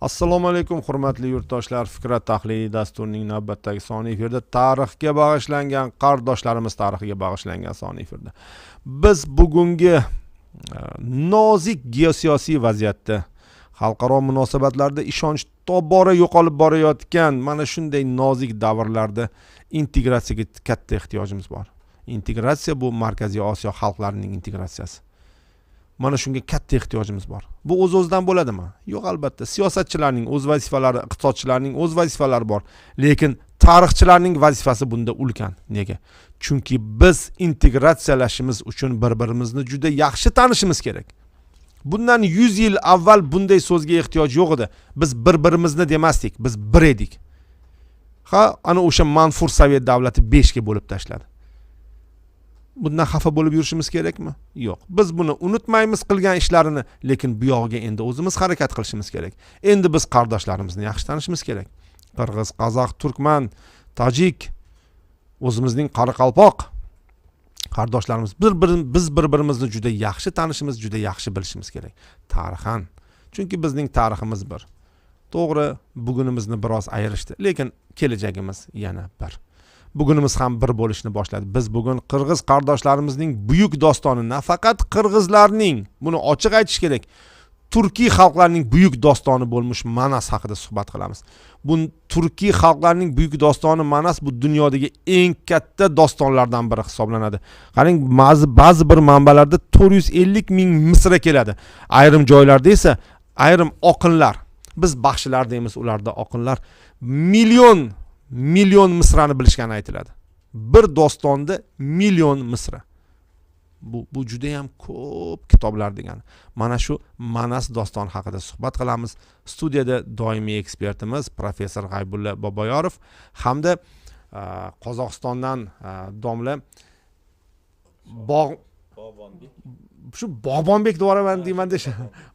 Assalomu alaykum, hurmatli yurtdoshlar. Fikrat tahliliy dasturining navbatdagi soni efirda, tarixga bag'ishlangan, qardoshlarimiz tarixiga bag'ishlangan soni efirda. Biz bugungi nozik geosiyosiy vaziyatda, xalqaro munosabatlarda ishonch tobora yo'qolib borayotgan mana shunday nozik davrlarda integratsiyaga katta ehtiyojimiz bor. Integratsiya bu Markaziy Osiyo xalqlarining integratsiyasi. Mana shunga katta ehtiyojimiz bor. Bu o'z-o'zidan bo'ladimi? Yo'q, albatta. Siyosatchilarning o'z vazifalari, iqtisodchilarning o'z vazifalari bor. Lekin tarixchilarning vazifasi bunda ulkan. Nega? Chunki biz integratsiyalashimiz uchun bir-birimizni juda yaxshi tanishimiz kerak. Bundan 100 yil avval bunday so'zga ehtiyoj yo'q edi. Biz bir-birimizni demasdik, biz bir edik. Ha, ana o'sha manfur sovet davlati 5 ga bo'lib tashladi. Bundan xafa bo'lib yurishimiz kerakmi? Yo'q. Biz buni unutmaymiz qilgan ishlarini, lekin bu yog'iga endi o'zimiz harakat qilishimiz kerak. Endi biz qardoshlarimizni yaxshi tanishimiz kerak. Qirg'iz, qozoq, turkman, tojik, o'zimizning qoraqalpoq qardoshlarimiz, biz bir-birimizni juda yaxshi tanishimiz, juda yaxshi bilishimiz kerak. Tarixan. Chunki bizning tariximiz bir. To'g'ri, bugunimizni biroz ayirishdi, lekin kelajagimiz yana bir. Bugunimiz ham bir bo'lishni boshladi. Biz bugun qirg'iz qardoshlarimizning buyuk dostoni, nafaqat qirg'izlarning, buni ochiq aytish kerak, turkiy xalqlarning buyuk dostoni bo'lmish Manas haqida suhbat qilamiz. Bu turkiy xalqlarning buyuk dostoni Manas bu dunyodagi eng katta dostonlardan biri hisoblanadi. Qarang, ba'zi bir manbalarda 450 ming misra keladi. Ayrim joylarda esa ayrim oqinlar, biz baxshilar deymiz, ularda oqinlar million million misrani bilishgani aytiladi. Bir dostonda million misra. Bu juda ham ko'p kitoblar degani. Mana shu Manas dostoni haqida suhbat qilamiz. Studiyada doimiy ekspertimiz professor G'aybulla Boboyorov hamda Qozog'istondan domla Bog' Bog'bonbek. Shu Bog'bonbek deyoraman deyman desh.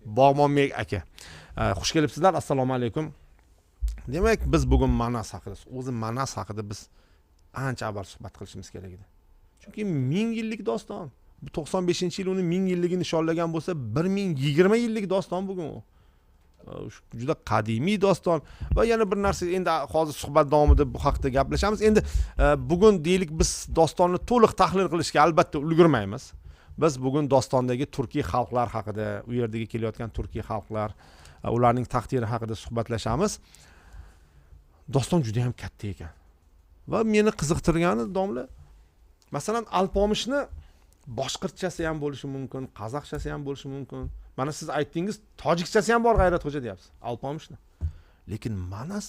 Bog'bonbek aka. Xush kelibsizlar. Assalomu alaykum. Demak, biz bugun Manas haqida, o'zi Manas haqida biz ancha avval suhbat qilishimiz kerak edi. Chunki 1000 yillik doston. Bu 95-yil uni 1000 yilligini nishonlagan bo'lsa, 1020 yillik doston bugun u. Juda qadimiy doston va yana bir narsa, endi hozir suhbat davomida bu haqda gaplashamiz. Endi bugun deylik biz dostonni to'liq tahlil qilishga albatta ulgurmaymiz. Biz bugun dostondagi turkiy xalqlar haqida, u yerdagi kelayotgan turkiy xalqlar, ularning taqdiri haqida suhbatlashamiz. Doston juda ham katta ekan. Va meni qiziqtirgani domla, masalan, Alpomishni boshqirdchasi ham bo'lishi mumkin, qozoqchasi ham bo'lishi mumkin. Mana siz aytdingiz, tojikchasi ham bor G'ayrat xo'ja deyapsiz, Alpomishni. Lekin Manas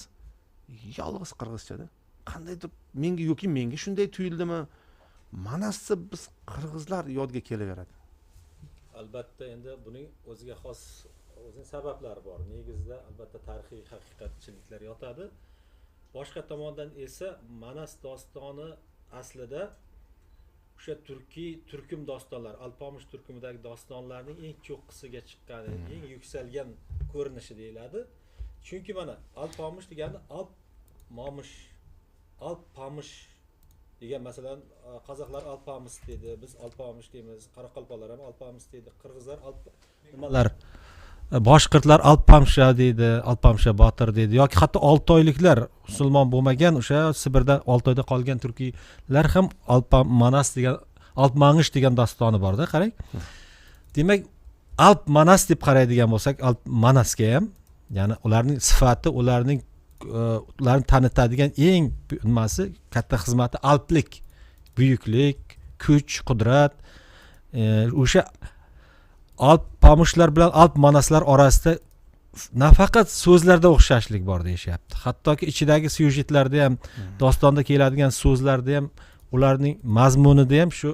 yolg'iz qirg'izchada. Qandaydir menga yoki menga shunday tuyuldimi? Manasni biz qirg'izlar yodga kelaveradi. Albatta, endi buning o'ziga xos o'zining sabablari bor. Negizida albatta tarixiy haqiqatchiliklar yotadi. Boshqa tomondan esa Manas dostoni aslida o'sha turkiy turkum dostonlar, Alpomish turkumidagi dostonlarning eng cho'qqisiga chiqqani, eng yuksalgan ko'rinishi deyiladi. Chunki mana Alpomish degani Alp Momish, Alp Pomish degan, masalan, qozoqlar Alpomish deydi, biz Alpomish deymiz, qoraqalpoqlar ham Alpomish deydi, qirg'izlar Alp nimalar, boshqirdlar Alpamsha deydi, Alpamsha botir deydi, yoki hatto oltoyliklar, musulmon bo'lmagan o'sha Sibirda Oltoyda qolgan turkiylar ham Alpa Manas degan, Alp Mangish degan dostoni borda, qarang. Demak, Alp Manas deb qaraydigan bo'lsak, Alp Manasga ham, ya'ni ularning sifati, ularni tanitadigan eng nimasi, katta xizmati alplik, buyuklik, kuch, qudrat, o'sha Alp Pomushlar bilan Alp Manaslar orasida nafaqat so'zlarda o'xshashlik bor deyishyapti, hattoki ichidagi syujetlarda ham, dostonda keladigan so'zlarda ham, ularning mazmunida ham shu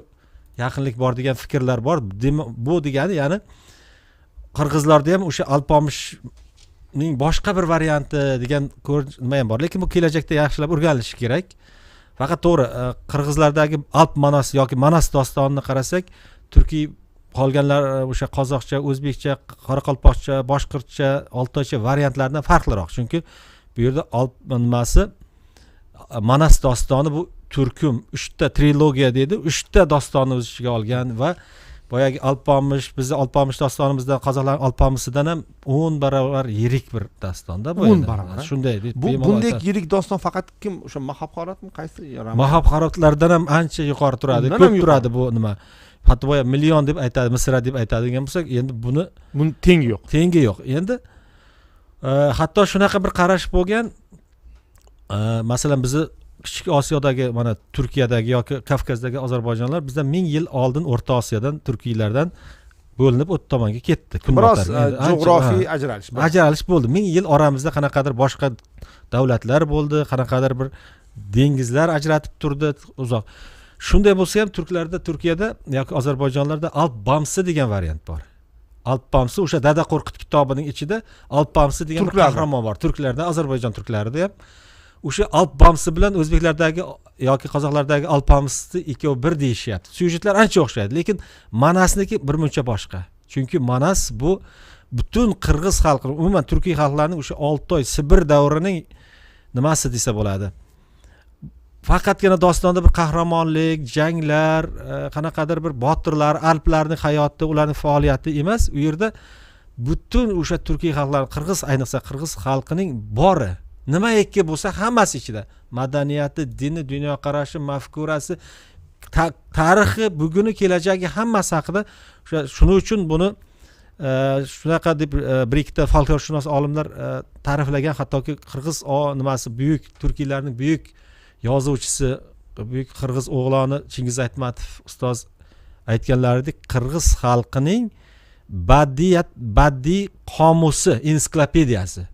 yaqinlik bor degan fikrlar bor. Bu degani, ya'ni qirg'izlarda ham o'sha Alpomishning boshqa bir varianti degan nima ham bor, lekin bu kelajakda yaxshilab o'rganilishi kerak. Faqat to'g'ri, qirg'izlardagi Alp Manas yoki Manas dostonini qarasak, turkiy qolganlar, o'sha qozoqcha, o'zbekcha, qoraqalpoqcha, boshqirdcha, oltoycha variantlardan farqliroq, chunki bu yerda Alp nimasi, Manas dostoni bu turkum uchta trilogiya deydi, uchta dostonni o'z ichiga olgan va Boyagi Alpomish, bizni Alpomish dostonimizdan, qozoqlar Alpomisidan ham 10 barobar yirik bir dostonda bu. 10 barobar. Shunday deb bu bunday yirik doston faqat kim, o'sha Mahabharatmi, qaysi? Mahabharatlardan ham ancha yuqori turadi, ko'p turadi bu nima. Hatto boya million deb aytadi, misra deb aytadigan bo'lsak, endi buni tengi yo'q. Tengi yo'q. Endi hatto shunaqa bir qarash bo'lgan, masalan bizni Kichik Osiyodagi, mana Turkiyadagi yoki Kavkazdagi Ozarbayjonlar bizdan 1000 yil oldin O'rta Osiyodan, turkiylardan bo'linib o't tomonga ketdi. Biroz jo'g'rofiy ajralish. Ajralish bo'ldi. 1000 yil oramizda qanaqadir boshqa davlatlar bo'ldi, qanaqadir bir dengizlar ajratib turdi uzoq. Shunday bo'lsa ham turklarda, Turkiyada yoki Ozarbayjonlarda Alpbamsi degan variant bor. Alpbamsi o'sha Dada Qo'rqit kitobining ichida Alpbamsi degan bir qahramon bor. Turklarda, Ozarbayjon turklarida ham o'sha Alpbamsi bilan o'zbeklardagi yoki qozoqlardagi Alpamisni ikkovi bir deyishyapti. Syujetlar ancha o'xshaydi, lekin Manasniki bir muncha boshqa. Chunki Manas bu butun qirg'iz xalqi, umuman turkiy xalqlarning o'sha Oltoy, Sibir davrining nimasi desa bo'ladi. Faqatgina dostonda bir qahramonlik, janglar, qanaqadir bir botirlar, alplarning hayoti, ularning faoliyati emas. U yerda butun o'sha turkiy xalqlar, qirg'iz, ayniqsa qirg'iz xalqining bori nimaiki bo'lsa hammasi ichida. Madaniyati, dini, dunyoqarashi, mafkurasi, tarixi, buguni, kelajagi hammasi haqida. O'sha shuning uchun buni shunaqa deb bir ikkita folklorshunos olimlar ta'riflagan, hattoki qirg'iz nimasi buyuk turkiylarning buyuk yozuvchisi, buyuk qirg'iz o'g'loni Chingiz Aytmatov ustoz aytganlaridek, qirg'iz xalqining badiiy qomusi, ensiklopediyasi.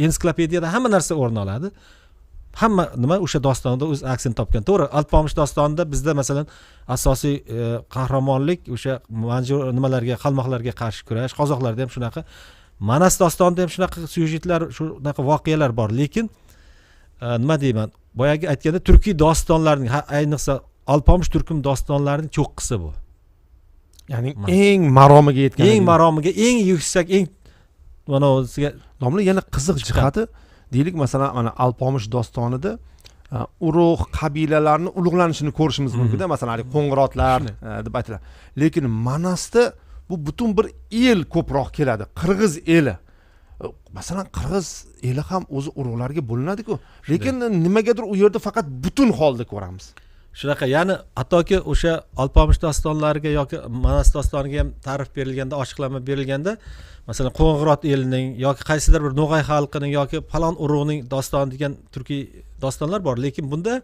Ensiklopediyada hamma narsa o'rin oladi. Hamma nima o'sha dostonda o'z aksini topgan. To'g'ri, Alpomish dostonida bizda masalan asosiy qahramonlik o'sha manjur nimalarga, qalmoqlarga qarshi kurash, qozoqlarda ham shunaqa. Manas dostonida ham shunaqa syujetlar, shunaqa voqealar bor, lekin nima deyman, boyagi aytganda turkiy dostonlarning, ayniqsa Alpomish turkum dostonlarining cho'qqisi bu. Ya'ni eng maromiga yetgan, eng maromiga, eng yuksak, eng mana o'ziga domla yana qiziq jihati deylik, masalan mana Alpomish dostonida urug' qabilalarni ulug'lanishini ko'rishimiz mumkin-da, masalan qo'ng'irotlar deb aytiladi. Lekin Manasda bu butun bir el ko'proq keladi, qirg'iz eli. Masalan qirg'iz eli ham o'zi urug'larga bo'linadi-ku, lekin nimagadir u yerda faqat butun holda ko'ramiz. Shunaqa, ya'ni hattoki o'sha Alpomish dostonlariga yoki Manas dostoniga ham ta'rif berilganda, ochiqlama berilganda, masalan Qo'ng'irot elining yoki qaysidir bir no'g'ay xalqining yoki falon urug'ning dostoni degan turkiy dostonlar bor, lekin bunda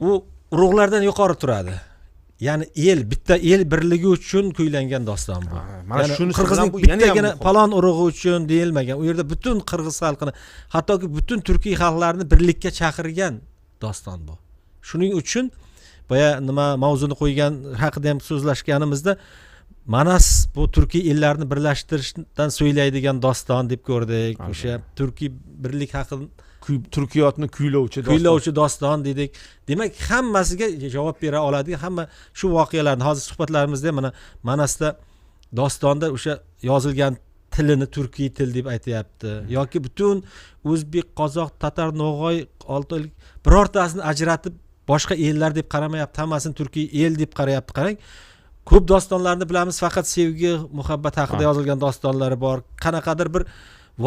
u urug'lardan yuqori turadi. Ya'ni el, bitta el birligi uchun kuylangan doston bu. Mana shuni qirg'izning bittagina falon urug'i uchun deyilmagan. U yerda butun qirg'iz xalqini, hattoki butun turkiy xalqlarni birlikka chaqirgan doston bu. Shuning uchun boya nima mavzuni qo'ygan haqida ham so'zlashganimizda Manas bu turkiy ellarni birlashtirishdan so'ylaydigan doston deb ko'rdik. O'sha turkiy birlik haqida, turkiyotni kuylovchi doston, kuylovchi doston dedik. Demak, hammasiga javob bera oladigan hamma shu voqealarni hozir suhbatlarimizda mana Manasda dostonda o'sha yozilgan tilini turkiy til deb aytayapti yoki butun o'zbek, qozoq, tatar, no'g'oy, oltoylik birortasini ajratib boshqa ellar deb qaramayapti, hammasini turkiy el deb qarayapti. Qarang, ko'p dostonlarni bilamiz, faqat sevgi, muhabbat haqida yozilgan dostonlari bor, qanaqadir bir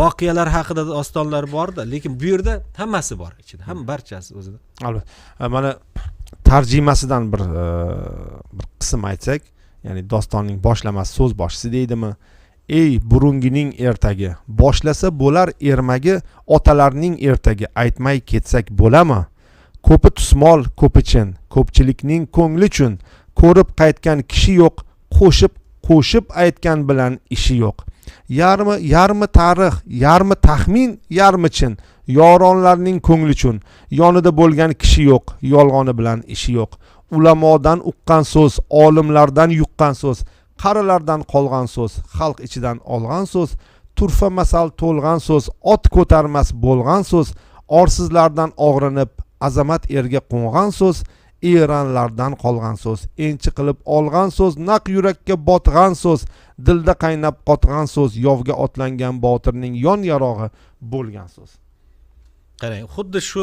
voqealar haqida dostonlar bor-da, lekin bu yerda hammasi bor ichida, hamma barchasi o'zida. Albatta. Mana tarjimasidan bir qism aytsak, ya'ni dostonning boshlamasi, so'z boshisi deydimi? Ey burungining ertagi, boshlasa bo'lar ermagi, otalarning ertagi, aytmay ketsak bo'lami? Ko'pi tusmol, ko'pi chin, ko'pchilikning ko'ngli uchun, ko'rib qaytgan kishi yo'q, qo'shib aytgan bilan ishi yo'q. Yarmi tarix, yarmi taxmin, yarmi chin, yoronlarning ko'ngli uchun, yonida bo'lgan kishi yo'q, yolg'oni bilan ishi yo'q. Ulamodan uqqan so'z, olimlardan yuqqan so'z, qarilardan qolgan so'z, xalq ichidan olgan so'z, turfa masal to'lg'an so'z, ot ko'tarmas bo'lgan so'z, orsizlardan og'rinib azamat erga qo'ngan so'z, Eronlardan qolgan so'z, enchi qilib olgan so'z, naq yurakka botgan so'z, dilda qaynab qotgan so'z, yovga otlangan botirning yon yarog'i bo'lgan so'z. Qarang, xuddi shu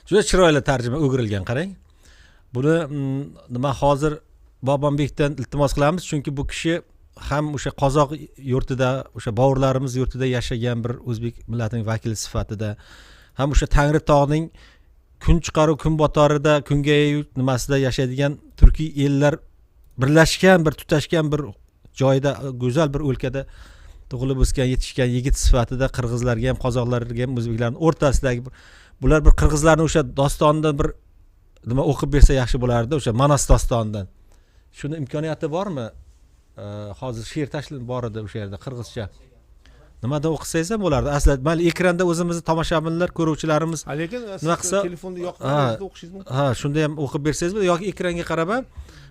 juda chiroyli tarjima o'girilgan, qarang. Buni nima hozir Bobombekdan iltimos qilamiz, chunki bu kishi ham o'sha qozoq yurtida, o'sha bovurlarimiz yurtida yashagan bir o'zbek millatining vakili sifatida, ham o'sha Tangri tog'ning kun chiqaru kun botorida, kungayu nimasida yashaydigan turkiy ellar birlashgan, bir tutashgan bir joyda, go'zal bir o'lkada tug'ilib o'sgan, yetishgan yigit sifatida qirg'izlarga ham, qozoqlarga ham, o'zbeklarning o'rtasidagi bular bir qirg'izlarning o'sha dostonidan bir nima o'qib bersa yaxshi bo'lardi, o'sha Manas dostonidan. Shuni imkoniyati bormi? Hozir she'r tashlanib bor edi o'sha yerda qirg'izcha. Nimadan o'qisangiz ham bo'lardi. Aslida mayli ekranda o'zimizni tomoshabinlar, ko'ruvchilarimiz, lekin nima qilsa telefonda yoqib o'qishingiz mumkin. Ha, shunda ham o'qib bersangiz yoki ekranga qarab ham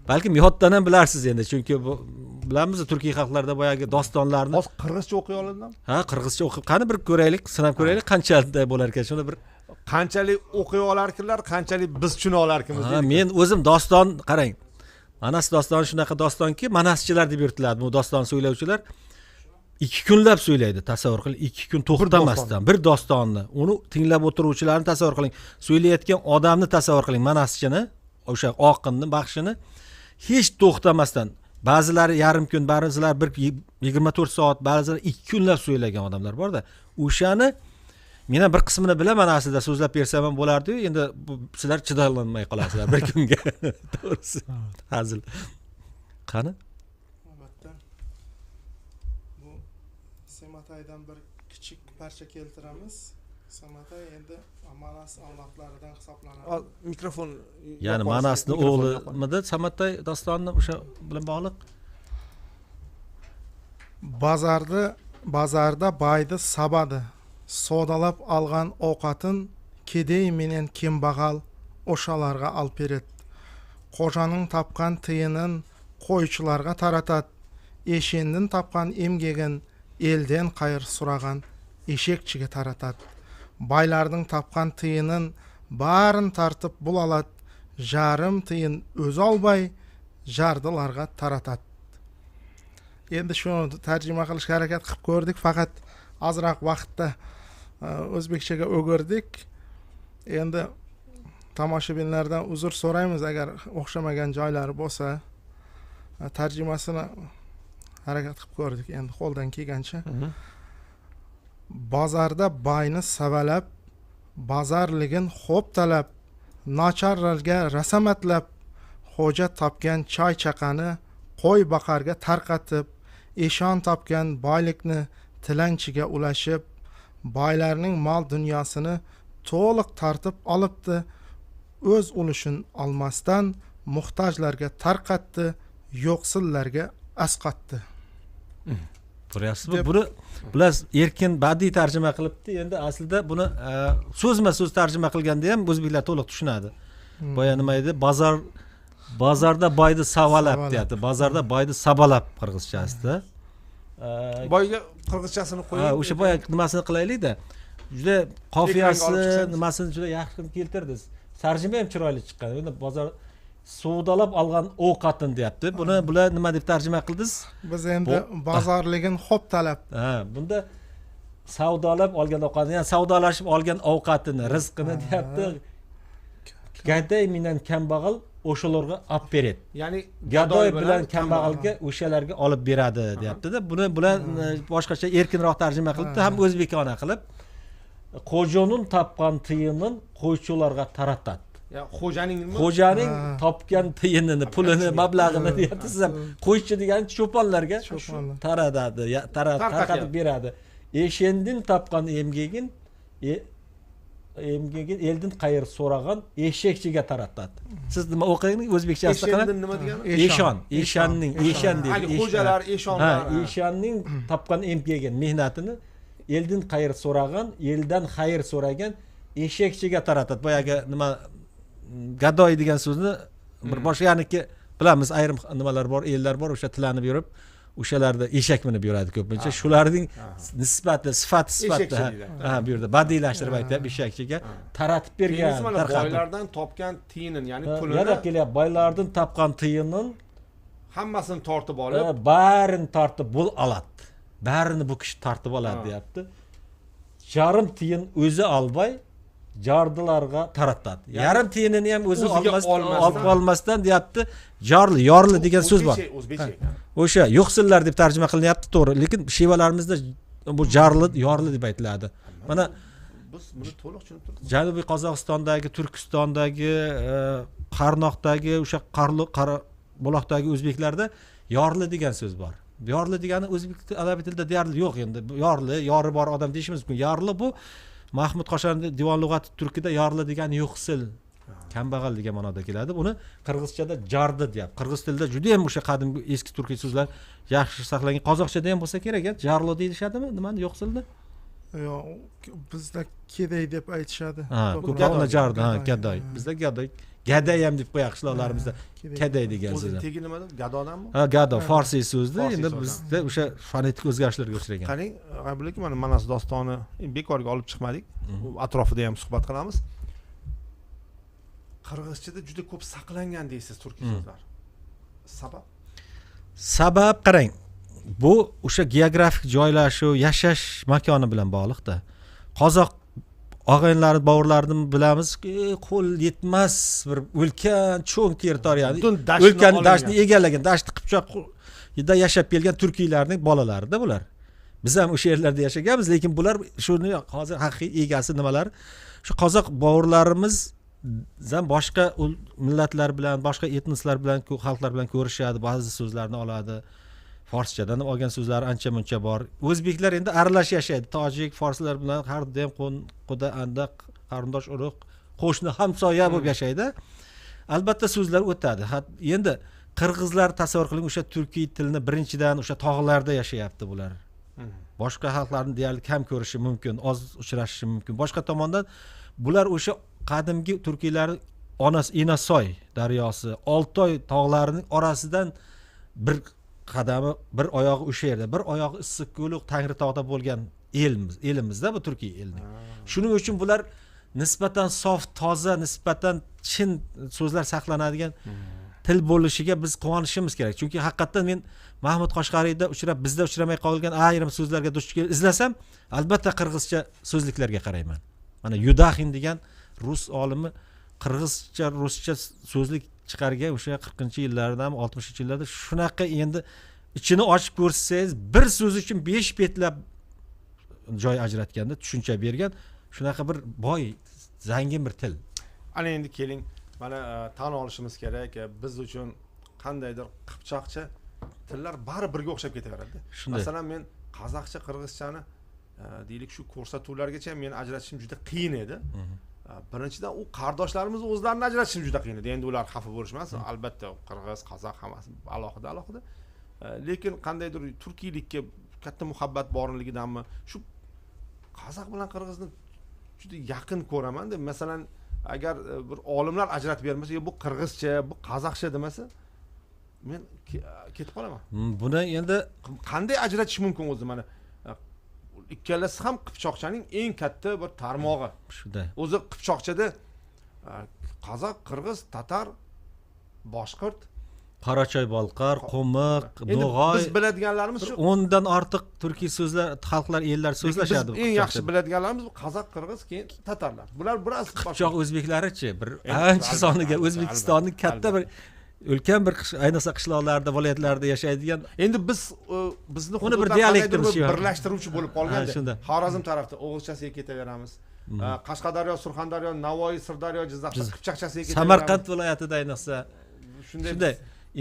balkim yoddan ham bilarsiz endi, chunki bu bilamiz turkiy xalqlarda boyagi dostonlarni. Hozir qirg'izcha o'qiy oladimi? Ha, qirg'izcha o'qib, qani bir ko'raylik, sinab ko'raylik qanchalik bo'lar ekan. Shuni bir qanchalik o'qiy olarkinlar, qanchalik biz tushuna olarkimiz. Ha, men o'zim doston, qarang. Manas dostoni shunaqa dostonki, manaschilar deb yuritiladi. Bu doston so'ylovchilar 2 kunlab so'ylaydi, tasavvur qiling, 2 kun to'xtamasdan bir dostonni. Uni tinglab o'tiruvchilarni tasavvur qiling, so'ylayotgan odamni tasavvur qiling, manaschini, o'sha oqinni, baxshini hech to'xtamasdan, ba'zilari yarim kun, ba'zilari bir 24 soat, ba'zilari 2 kunlab so'ylagan odamlar borda. O'shani men ham bir qismini bilaman aslida, so'zlab bersam ham bo'lardi-yu, endi sizlar chidolmay qolasizlar bir kunga. To'g'risi, hazil. Qani? Albatta. Bu Semataydan bir kichik parcha keltiramiz. Sematay endi Manas avlodlaridan hisoblanadi. Mikrofon, ya'ni Manasning o'g'limidi Samatay dostoni o'sha bilan bog'liq. Bozorda baydi sabadi, sodalab algan ovqatin kedey menen kembag'al o'shalarga olib beradi. Xo'janing topgan tiyinin qo'ychilarga taratadi. Eshenning topgan emgegin elden qayir so'ragan eshakchiga taratadi. Baylarning topgan tiyinin barin tartib bul oladi. Жарым tiyin o'zi olmay jardilarga taratadi. Endi shuni tarjima qilishga harakat qilib ko'rdik, faqat ozroq vaqtda o'zbekchaga o'girdik. Endi tomoshabinlardan uzr so'raymiz agar o'xshamagan joylari bo'lsa. Tarjimasini harakat qilib ko'rdik endi qo'ldan kelgancha. Bozorda bayni savalab, bozorligin xo'p talab, nacharlarga rasamatlab, xo'ja topgan choy chaqani qo'y baqarga tarqatib, eshon topgan boylikni tilanchiga ulashib, boylarning mol dunyosini to'liq tortib olibdi, o'z ulushini olmasdan muhtojlarga tarqatdi, yo'qsillarga asqatdi. Ko'ryapsizmi? Buni bular erkin badiiy tarjima qilibdi. Endi aslida buni so'zma-so'z tarjima qilganda ham o'zbeklar to'liq tushunadi. Boya nima edi? Bozorda boyni savalab deyapti. Bozorda boyni sabalab qirg'izchasida. Boyga qirg'izchasini qo'ying. O'sha boya nimasini qilaylik-da. Juda qofiyasi, nimasini juda yaxshi qilib keltirdingiz. Tarjima ham chiroyli chiqqan. Endi bozor savdolab olgan ovqatin deyapti. Buni bular nima deb tarjima qildingiz? Biz endi bozorligin xo'p talab. Ha, bunda savdolab olgan ovqatini, ya'ni savdolashib olgan ovqatini, rizqini deyapti. Gaday mendan kambag'al o'shalarga olib beradi. Ya'ni gadoy bilan kambag'alga o'shalarga olib beradi deyapti-da. Buni bular boshqacha erkinroq tarjima qilibdi, ham o'zbekona qilib. Xo'janing topgan tiyinin qo'ychilarga taratadi. Ya xo'janing nima? Xo'janing topgan tiyinini, pulini, mablag'ini deyapti. Siz ham qo'ychi degani cho'ponlarga taratadi, tarqatib beradi. Eshendin topgan emgegin eldan qayir so'ragan eshakchiga taratadi. Siz nima o'qidingiz o'zbekchasida qarang? Eshondin nima degani? Eshon, eshonning, eshon deydi. Xo'jalar, eshonlar. Ha, eshonning topgan emgegin mehnatini eldan qayir so'ragan, eldan xayr so'ragan eshakchiga taratadi. Boyagi nima gadoy degan so'zni bir boshqa, ya'niki bilamiz ayrim nimalar bor, ellar bor, o'sha tilanib yurib, o'shalarda eshak minib yuradi ko'pincha. Shularning nisbati, sifati sifatida ha, bu yerda badiiylashtirib aytyapti, eshakchiga taratib bergan, tarqatib. Boylardan topgan tiyinin, ya'ni pulini yana kelyapti, boylardan topgan tiyinin hammasini tortib olib, barini tortib bul oladi. Barini bu kishi tortib oladi deyapti. Yarim tiyin o'zi olmay Jardilarga taratadi. Yarim tiyinini ham o'zi olib qolmasdan deyapti. Jarli, yorli degan so'z bor. O'zbekcha. O'sha yo'qsillar deb tarjima qilinyapti, to'g'ri, lekin shevalarimizda bu jarli, yorli deb aytiladi. Mana biz buni to'liq tushunib turibmiz. Janubiy Qozog'istondagi, Turkistondagi, Qarnoqdagi, o'sha Buloqdagi o'zbeklarda yorli degan so'z bor. Yorli degani o'zbek adabiy tilida deyarli yo'q endi. Yorli, yori bor odam deyishimiz mumkin. Yorli bu Mahmud Qoshg'ariy Divon lug'ati turkida yorli degani yo'qsil, kambag'al degan ma'noda keladi. Uni qirg'izchada jardi deyapti. Qirg'iz tilida juda ham o'sha qadimgi eski turkiy so'zlar yaxshi saqlangan. Qozoqchada ham bo'lsa kerak, jarlo deyishadimi? Nimani yo'qsilni? Yo'q, bizda keday deb aytishadi. Ha, ko'proq jardi, ha, gadoy. Bizda gadoy, gaday ham deb qo'yadi qishloqlarimizda. Kaday degan so'z. O'zi tegi nimada? Gadodanmi? Ha, gado farsiy so'zda. Endi bizda o'sha fonetik o'zgarishlarga uchragan. Qarang, G'aybulla aka, mana Manas dostoni bekorga olib chiqmadik. Atrofida ham suhbat qilamiz. Qirg'izchada juda ko'p saqlangan deysiz turkiy so'zlar. Sabab? Sabab qarang, bu o'sha geografik joylashuv, yashash makoni bilan bog'liqda. Qozoq og'aynilarni, bovurlarini bilamiz, qo'l yetmas bir ulkan cho'ng territoriyani, o'lkani dashtni egallagan, Dashti Qipchoqda yashab kelgan turkiylarning bolalarida bular. Biz ham o'sha yerlarda yashaganmiz, lekin bular shuni hozir haqiqiy egasi nimalar? Shu qozoq bovurlarimiz ham boshqa millatlar bilan, boshqa etnoslar bilan, xalqlar bilan ko'rishadi, ba'zi so'zlarni oladi. Forschadan olgan so'zlari ancha muncha bor. O'zbeklar endi aralash yashaydi. Tojik, forslar bilan har doim quda, anda, qarindosh, urug', qo'shni, hamsoya bo'lib yashaydi. Albatta so'zlar o'tadi. Endi qirg'izlar tasavvur qiling, o'sha turkiy tilni birinchidan o'sha tog'larda yashayapti bular. Boshqa xalqlarni deyarli kam ko'rishi mumkin, oz uchrashishi mumkin. Boshqa tomondan bular o'sha qadimgi turkiylar onasi Enasoy daryosi, Oltoy tog'larining orasidan bir qadami, bir oyog'i o'sha yerda, bir oyog'i Issiqko'l, Tangritog'da bo'lgan elimiz, elimizda bu turkiy elning. Shuning uchun bular nisbatan sof, toza, nisbatan chin so'zlar saqlanadigan til bo'lishiga biz quvonishimiz kerak. Chunki haqiqatdan men Mahmud Qoshg'ariyda uchrab, bizda uchramay qolgan ayrim so'zlarga duch kelib izlasam, albatta qirg'izcha so'zliklarga qarayman. Mana Yudaxin degan rus olimi qirg'izcha, ruscha so'zlik chiqargan o'sha 40-yillardami, 60-yillarda shunaqa endi ichini ochib ko'rsangiz bir so'z uchun 5 betlab joy ajratganda tushuncha bergan shunaqa bir boy, zangin bir til. Ana endi keling, mana tan olishimiz kerak, biz uchun qandaydir qipchoqcha tillar bari birga o'xshab ketaveradi. Masalan, men qozoqcha, qirg'izchani deylik shu ko'rsatuvlargacha men ajratishim juda qiyin edi. Birinchidan u qardoshlarimiz o'zlarini ajratishim juda qiyin edi. Endi ular xafa bo'lishmasin, albatta qirg'iz, qozoq hammasi alohida alohida. Lekin qandaydir turkiylikka katta muhabbat borligidanmi, shu qozoq bilan qirg'izni juda yaqin ko'raman-da. Masalan, agar bir olimlar ajratib bermasa, bu qirg'izcha, bu qozoqcha demasa, men ketib qolaman. Buni endi qanday ajratish mumkin o'zi? Mana ikkalasi ham qipchoqchaning eng katta bir tarmog'i. Shunday. O'zi qipchoqchada qozoq, qirg'iz, tatar, boshqirt, Qorachoy, Bolqar, Qo'miq, No'g'oy. Biz biladiganlarimiz shu 10 dan ortiq turkiy so'zlar, xalqlar, ellar so'zlashadi. Biz eng yaxshi biladiganlarimiz bu qozoq, qirg'iz, keyin tatarlar. Bular biroz qipchoq o'zbeklarichi bir ancha soniga O'zbekistonning katta bir ulkan bir ayniqsa qishloqlarda, viloyatlarda yashaydigan. Endi biz bizni uni bir dialektimiz birlashtiruvchi bo'lib qolganda. Xorazm tarafda o'g'izchasiga ketaveramiz. Qashqadaryo, Surxondaryo, Navoiy, Sirdaryo, Jizzaxda qipchoqchasiga ketaveramiz. Samarqand viloyatida ayniqsa shunday.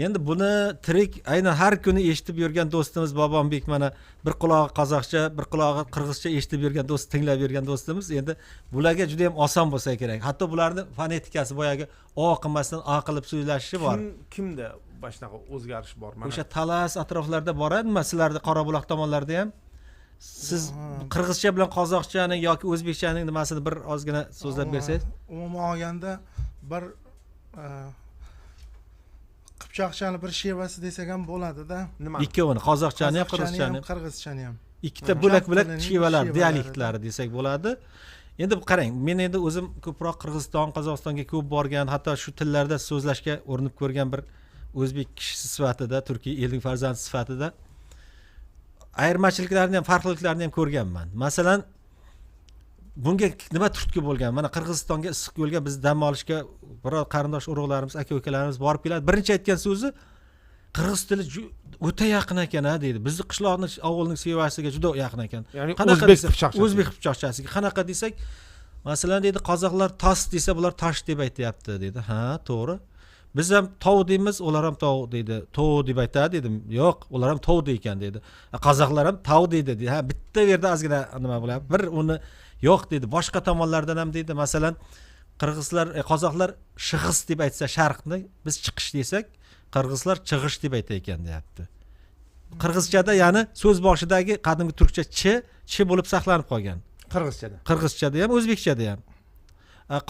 Endi buni tirik aynan har kuni eshitib yurgan do'stimiz Bobombek, mana bir qulog'i qozoqcha, bir qulog'i qirg'izcha eshitib yurgan do'st, tinglab yurgan do'stimiz, endi bularga juda ham oson bo'lsa kerak. Hatto bularning fonetikasi boyagi o qilmasdan a qilib so'zlashishi bor. Kimda shunaqa o'zgarish bor? Mana o'sha Talas atroflarida boradimi? Sizlarda Qorabuloq tomonlarda ham siz qirg'izcha bilan qozoqchaning yoki o'zbekchaning nimasini bir ozgina so'zlab bersangiz. Umuman olganda bir qipchoqchani bir shevasi desak ham bo'ladi-da. Nima? Ikkovini, qozoqchani ham, qirg'izchani ham. Qirg'izchani ham. Ikkita bo'lak-bo'lak shevalar, dialektlari desak bo'ladi. Endi qarang, men endi o'zim ko'proq Qirg'iziston, Qozog'istonga ko'p borgan, hatto shu tillarda so'zlashga urinib ko'rgan bir o'zbek kishisi sifatida, turkiy elning farzandi sifatida ayirmachiliklarni ham, farqliliklarni ham ko'rganman. Masalan, Bunga nima turtki bo'lgan? Mana Qirg'izistonga, Issiqko'lga biz dam olishga biror qarindosh urug'larimiz, aka ukalarimiz borib keladi. Birinchi aytgan so'zi qirg'iz tili o'ta yaqin ekan ha deydi. Bizni qishloqni, ovulning sevasiga juda yaqin ekan. Ya'ni Qanaqa o'zbek desa, qipchoqchasi. O'zbek qipchoqchasiga qanaqa desak, masalan deydi, qozoqlar tos desa, bular tosh deb aytyapti deydi. Ha, to'g'ri. Biz ham tov deymiz, ular ham tov deydi. Tov deb aytadi dedim. Yo'q, ular ham tov deykan deydi. Qozoqlar ham tov deydi. Ha, bitta yerda ozgina nima bo'lyapti. Bir uni yo'q deydi. Boshqa tomonlardan ham deydi. Masalan, qirg'izlar, qozoqlar shig'is deb aytsa sharqni, biz chiqish desak, qirg'izlar chig'ish deb aytar ekan deyapti. Qirg'izchada, ya'ni so'z boshidagi qadimgi turkcha ch, ch bo'lib saqlanib qolgan. Qirg'izchada. Qirg'izchada ham, o'zbekchada ham.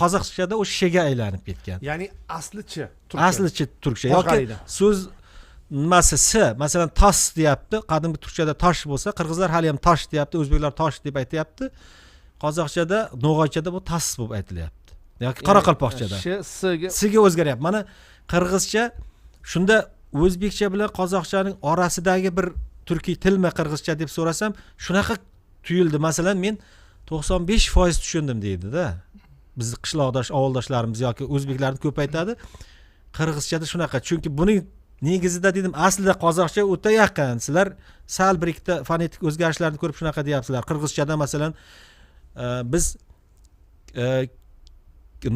Qozoqchada u shga aylanib ketgan. Ya'ni asli ch. Asli ch turkcha yoki Qoshqariyda. So'z nimasi s, masalan tos deyapti. Qadimgi turkchada tosh bo'lsa, qirg'izlar hali ham tosh deyapti, o'zbeklar tosh deb aytyapti. Qozoqchada, no'g'aychada bu tas bo'lib aytilyapti. Yoki qoraqalpoqchada. Sh s ga S ga o'zgaryapti. Mana qirg'izcha shunda o'zbekcha bilan qozoqchaning orasidagi bir turkiy tilmi qirg'izcha deb so'rasam, shunaqa tuyuldi. Masalan, men 95% tushundim deydi-da. Bizni qishloqdosh, ovuldoshlarimiz yoki o'zbeklarni ko'p aytadi. Qirg'izchada shunaqa. Chunki buning negizida dedim, aslida qozoqcha o'ta yaqin. Sizlar sal bir ikkita fonetik o'zgarishlarni ko'rib shunaqa deyapsizlar. Qirg'izchada masalan, biz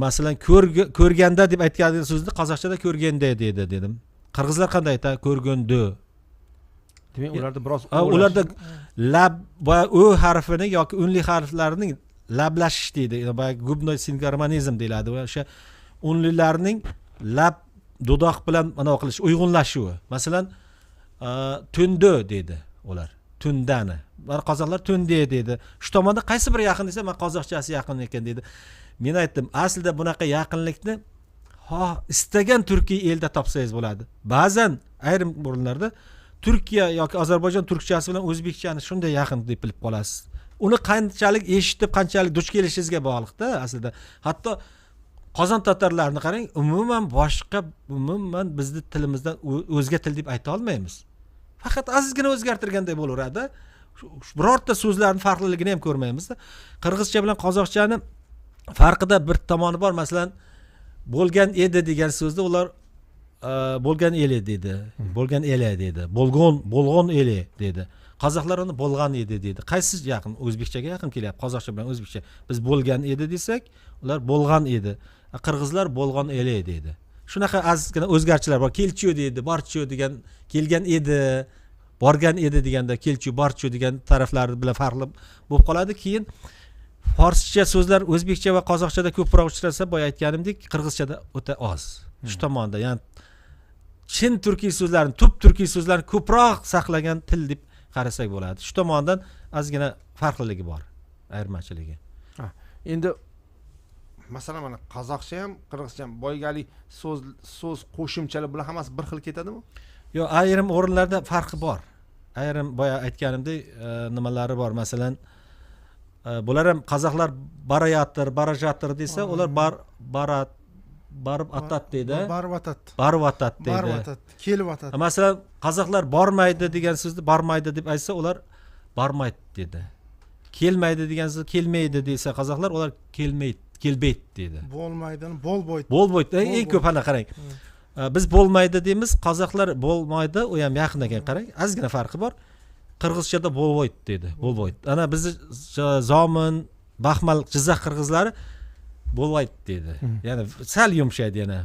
masalan ko'rganda deb aytgan so'zni qozoqchada ko'rganda deydi dedim. Qirg'izlar qanday aytadi? Ko'rganda. Demak, ularda biroz ularda lab va o harfini yoki unli harflarning lablashish deydi. Boyagi gubnoy singarmonizm deyiladi. Va o'sha unlilarning lab dudoq bilan mana qilish, uyg'unlashuvi. Masalan, tunda deydi ular. Tundani. Mana qozoqlar tunde deydi. Shu tomonda qaysi biri yaqin desa, men qozoqchasi yaqin ekan deydi. Men aytdim, aslida bunaqa yaqinlikni istagan turkiy elda topsangiz bo'ladi. Ba'zan ayrim o'rinlarda Turkiya yoki Ozarbayjon turkchasi bilan o'zbekchani shunday yaqin deb bilib qolasiz. Uni qanchalik eshitib, qanchalik duch kelishingizga bog'liqda aslida. Hatto qozon tatarlarini qarang, umuman boshqa, umuman bizni tilimizdan o'zga til deb ayta olmaymiz. Faqat ozgina o'zgartirganday bo'laveradi. Birorta so'zlarning farqliligini ham ko'rmaymizda. Qirg'izcha bilan qozoqchani farqida bir tomoni bor. Masalan, bo'lgan edi degan so'zni ular bo'lgan eli dedi, bo'lgan ele dedi, bo'lg'on eli dedi. Qozoqlar uni bo'lgan edi dedi. Qaysi yaqin? O'zbekchaga yaqin kelyapti. Qozoqcha bilan o'zbekcha. Biz bo'lgan edi desak, ular bo'lgan edi. Qirg'izlar bo'lgan ele dedi. Shunaqa ozgina o'zgarishlar bor. Kelchu dedi, borchu degan, kelgan edi, borgan edi deganda kelchu, borchu degan taraflari bilan farqli bo'lib qoladi. Keyin forscha so'zlar o'zbekcha va qozoqchada ko'proq uchrasa, boya aytganimdek, qirg'izchada o'ta oz. Shu tomonda, ya'ni chin turkiy so'zlarni, tub turkiy so'zlarni ko'proq saqlagan til deb qarasak bo'ladi. Shu tomondan ozgina farqliligi bor, ayirmachiligi. Endi masalan mana qozoqcha ham, qirg'izcha ham boyagi so'z qo'shimchalar bular hammasi bir xil ketadimi? Yo'q, ayrim o'rinlarda farqi bor. Ayrim boya aytganimdek, nimalari bor. Masalan, bular ham qozoqlar barayatir, barajatir desa, ular barat barib atat deydi. Barib atat. Barib atat deydi. Barib atat, kelib atat. Masalan, qozoqlar bormaydi degan so'zni bormaydi deb aytsa, ular bormaydi dedi. Kelmaydi degan so'z kelmaydi desa qozoqlar, ular kelmaydi, kelbaydi dedi. Bo'lmaydi, bo'lboydi. Bo'lboydi. Eng ko'p ana qarang. Biz bo'lmaydi deymiz, qozoqlar bo'lmaydi, u ham yaqin ekan qarang, ozgina farqi bor. Qirg'izchada bo'lboydi dedi, bo'lboydi. Ana bizni Zomin, Baxmal, Jizzax qirg'izlari bo'lmaydi dedi. Ya'ni sal yumshaydi yana.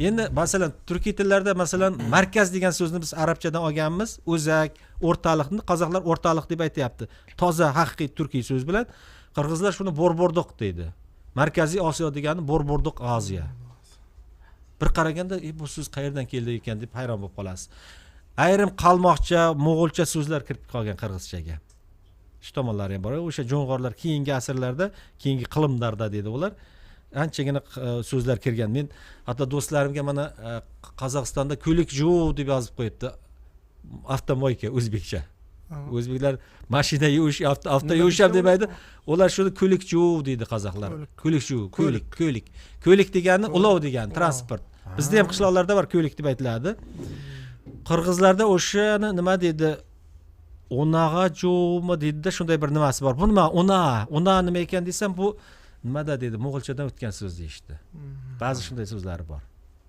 Endi masalan turkiy tillarda masalan markaz degan so'zni biz arabchadan olganmiz, o'zak, o'rtaliqni qozoqlar o'rtaliq deb aytyapti. Toza haqiqiy turkiy so'z bilan qirg'izlar shuni borbordoq deydi. Markaziy Osiyo degani borbordoq Osiyo. Bir qaraganda bu so'z qayerdan keldi ekan deb hayron bo'lib qolasiz. Ayrim qalmoqcha, mo'g'ulcha so'zlar kirib qolgan qirg'izchaga. Shu tomonlari ham bor. O'sha jo'ng'orlar keyingi asrlarda, keyingi qilimlarda deydi ular. Anchagina so'zlar kirgan. Men hatto do'stlarimga mana Qozog'istonda ko'lik juv deb yozib qo'yibdi. Avtomoyka o'zbekcha. O'zbeklar mashina yuvish, avto yuvish ham demaydi. Ular shuni ko'lik juv deydi qozoqlar. Ko'lik juv, ko'lik, ko'lik. Ko'lik degani ulov degani, transport. Bizda ham qishloqlarda bor ko'lik deb aytiladi. Qirg'izlarda o'shani nima deydi? O'nag'a jo'mi deydida, shunday bir nimasi bor. Bu nima? Ona, ona nima ekan desam, bu nimada deydi, mo'g'ulchadan o'tgan so'z deyishdi. Ba'zi shunday so'zlari bor.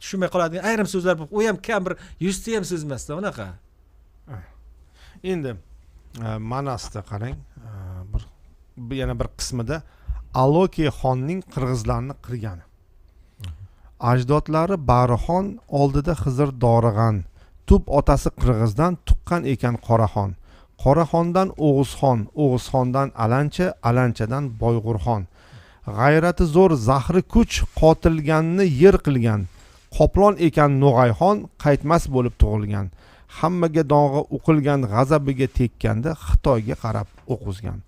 Tushunmay qoladigan ayrim so'zlar bor. U ham kam, bir 100 ta ham so'z emasda unaqa. Endi Manasda qarang, bir yana bir qismida Aloki xonning qirg'izlarni qirgani. Ajdodlari Barixon oldida Xizr dorig'an, tub otasi qirg'izdan tuqqan ekan Qoraxon. Qoraxondan O'g'uzxon, O'g'uzxondan Alancha, Alanchadan Boyg'urxon. G'ayrati zo'r, zahri kuch, qotilganni yer qilgan. Qoplon ekan No'g'ayxon, qaytmas bo'lib tug'ilgan. Hammaga dong'i o'qilgan, g'azabiga tekkanda Xitoyga qarab o'q uzgan.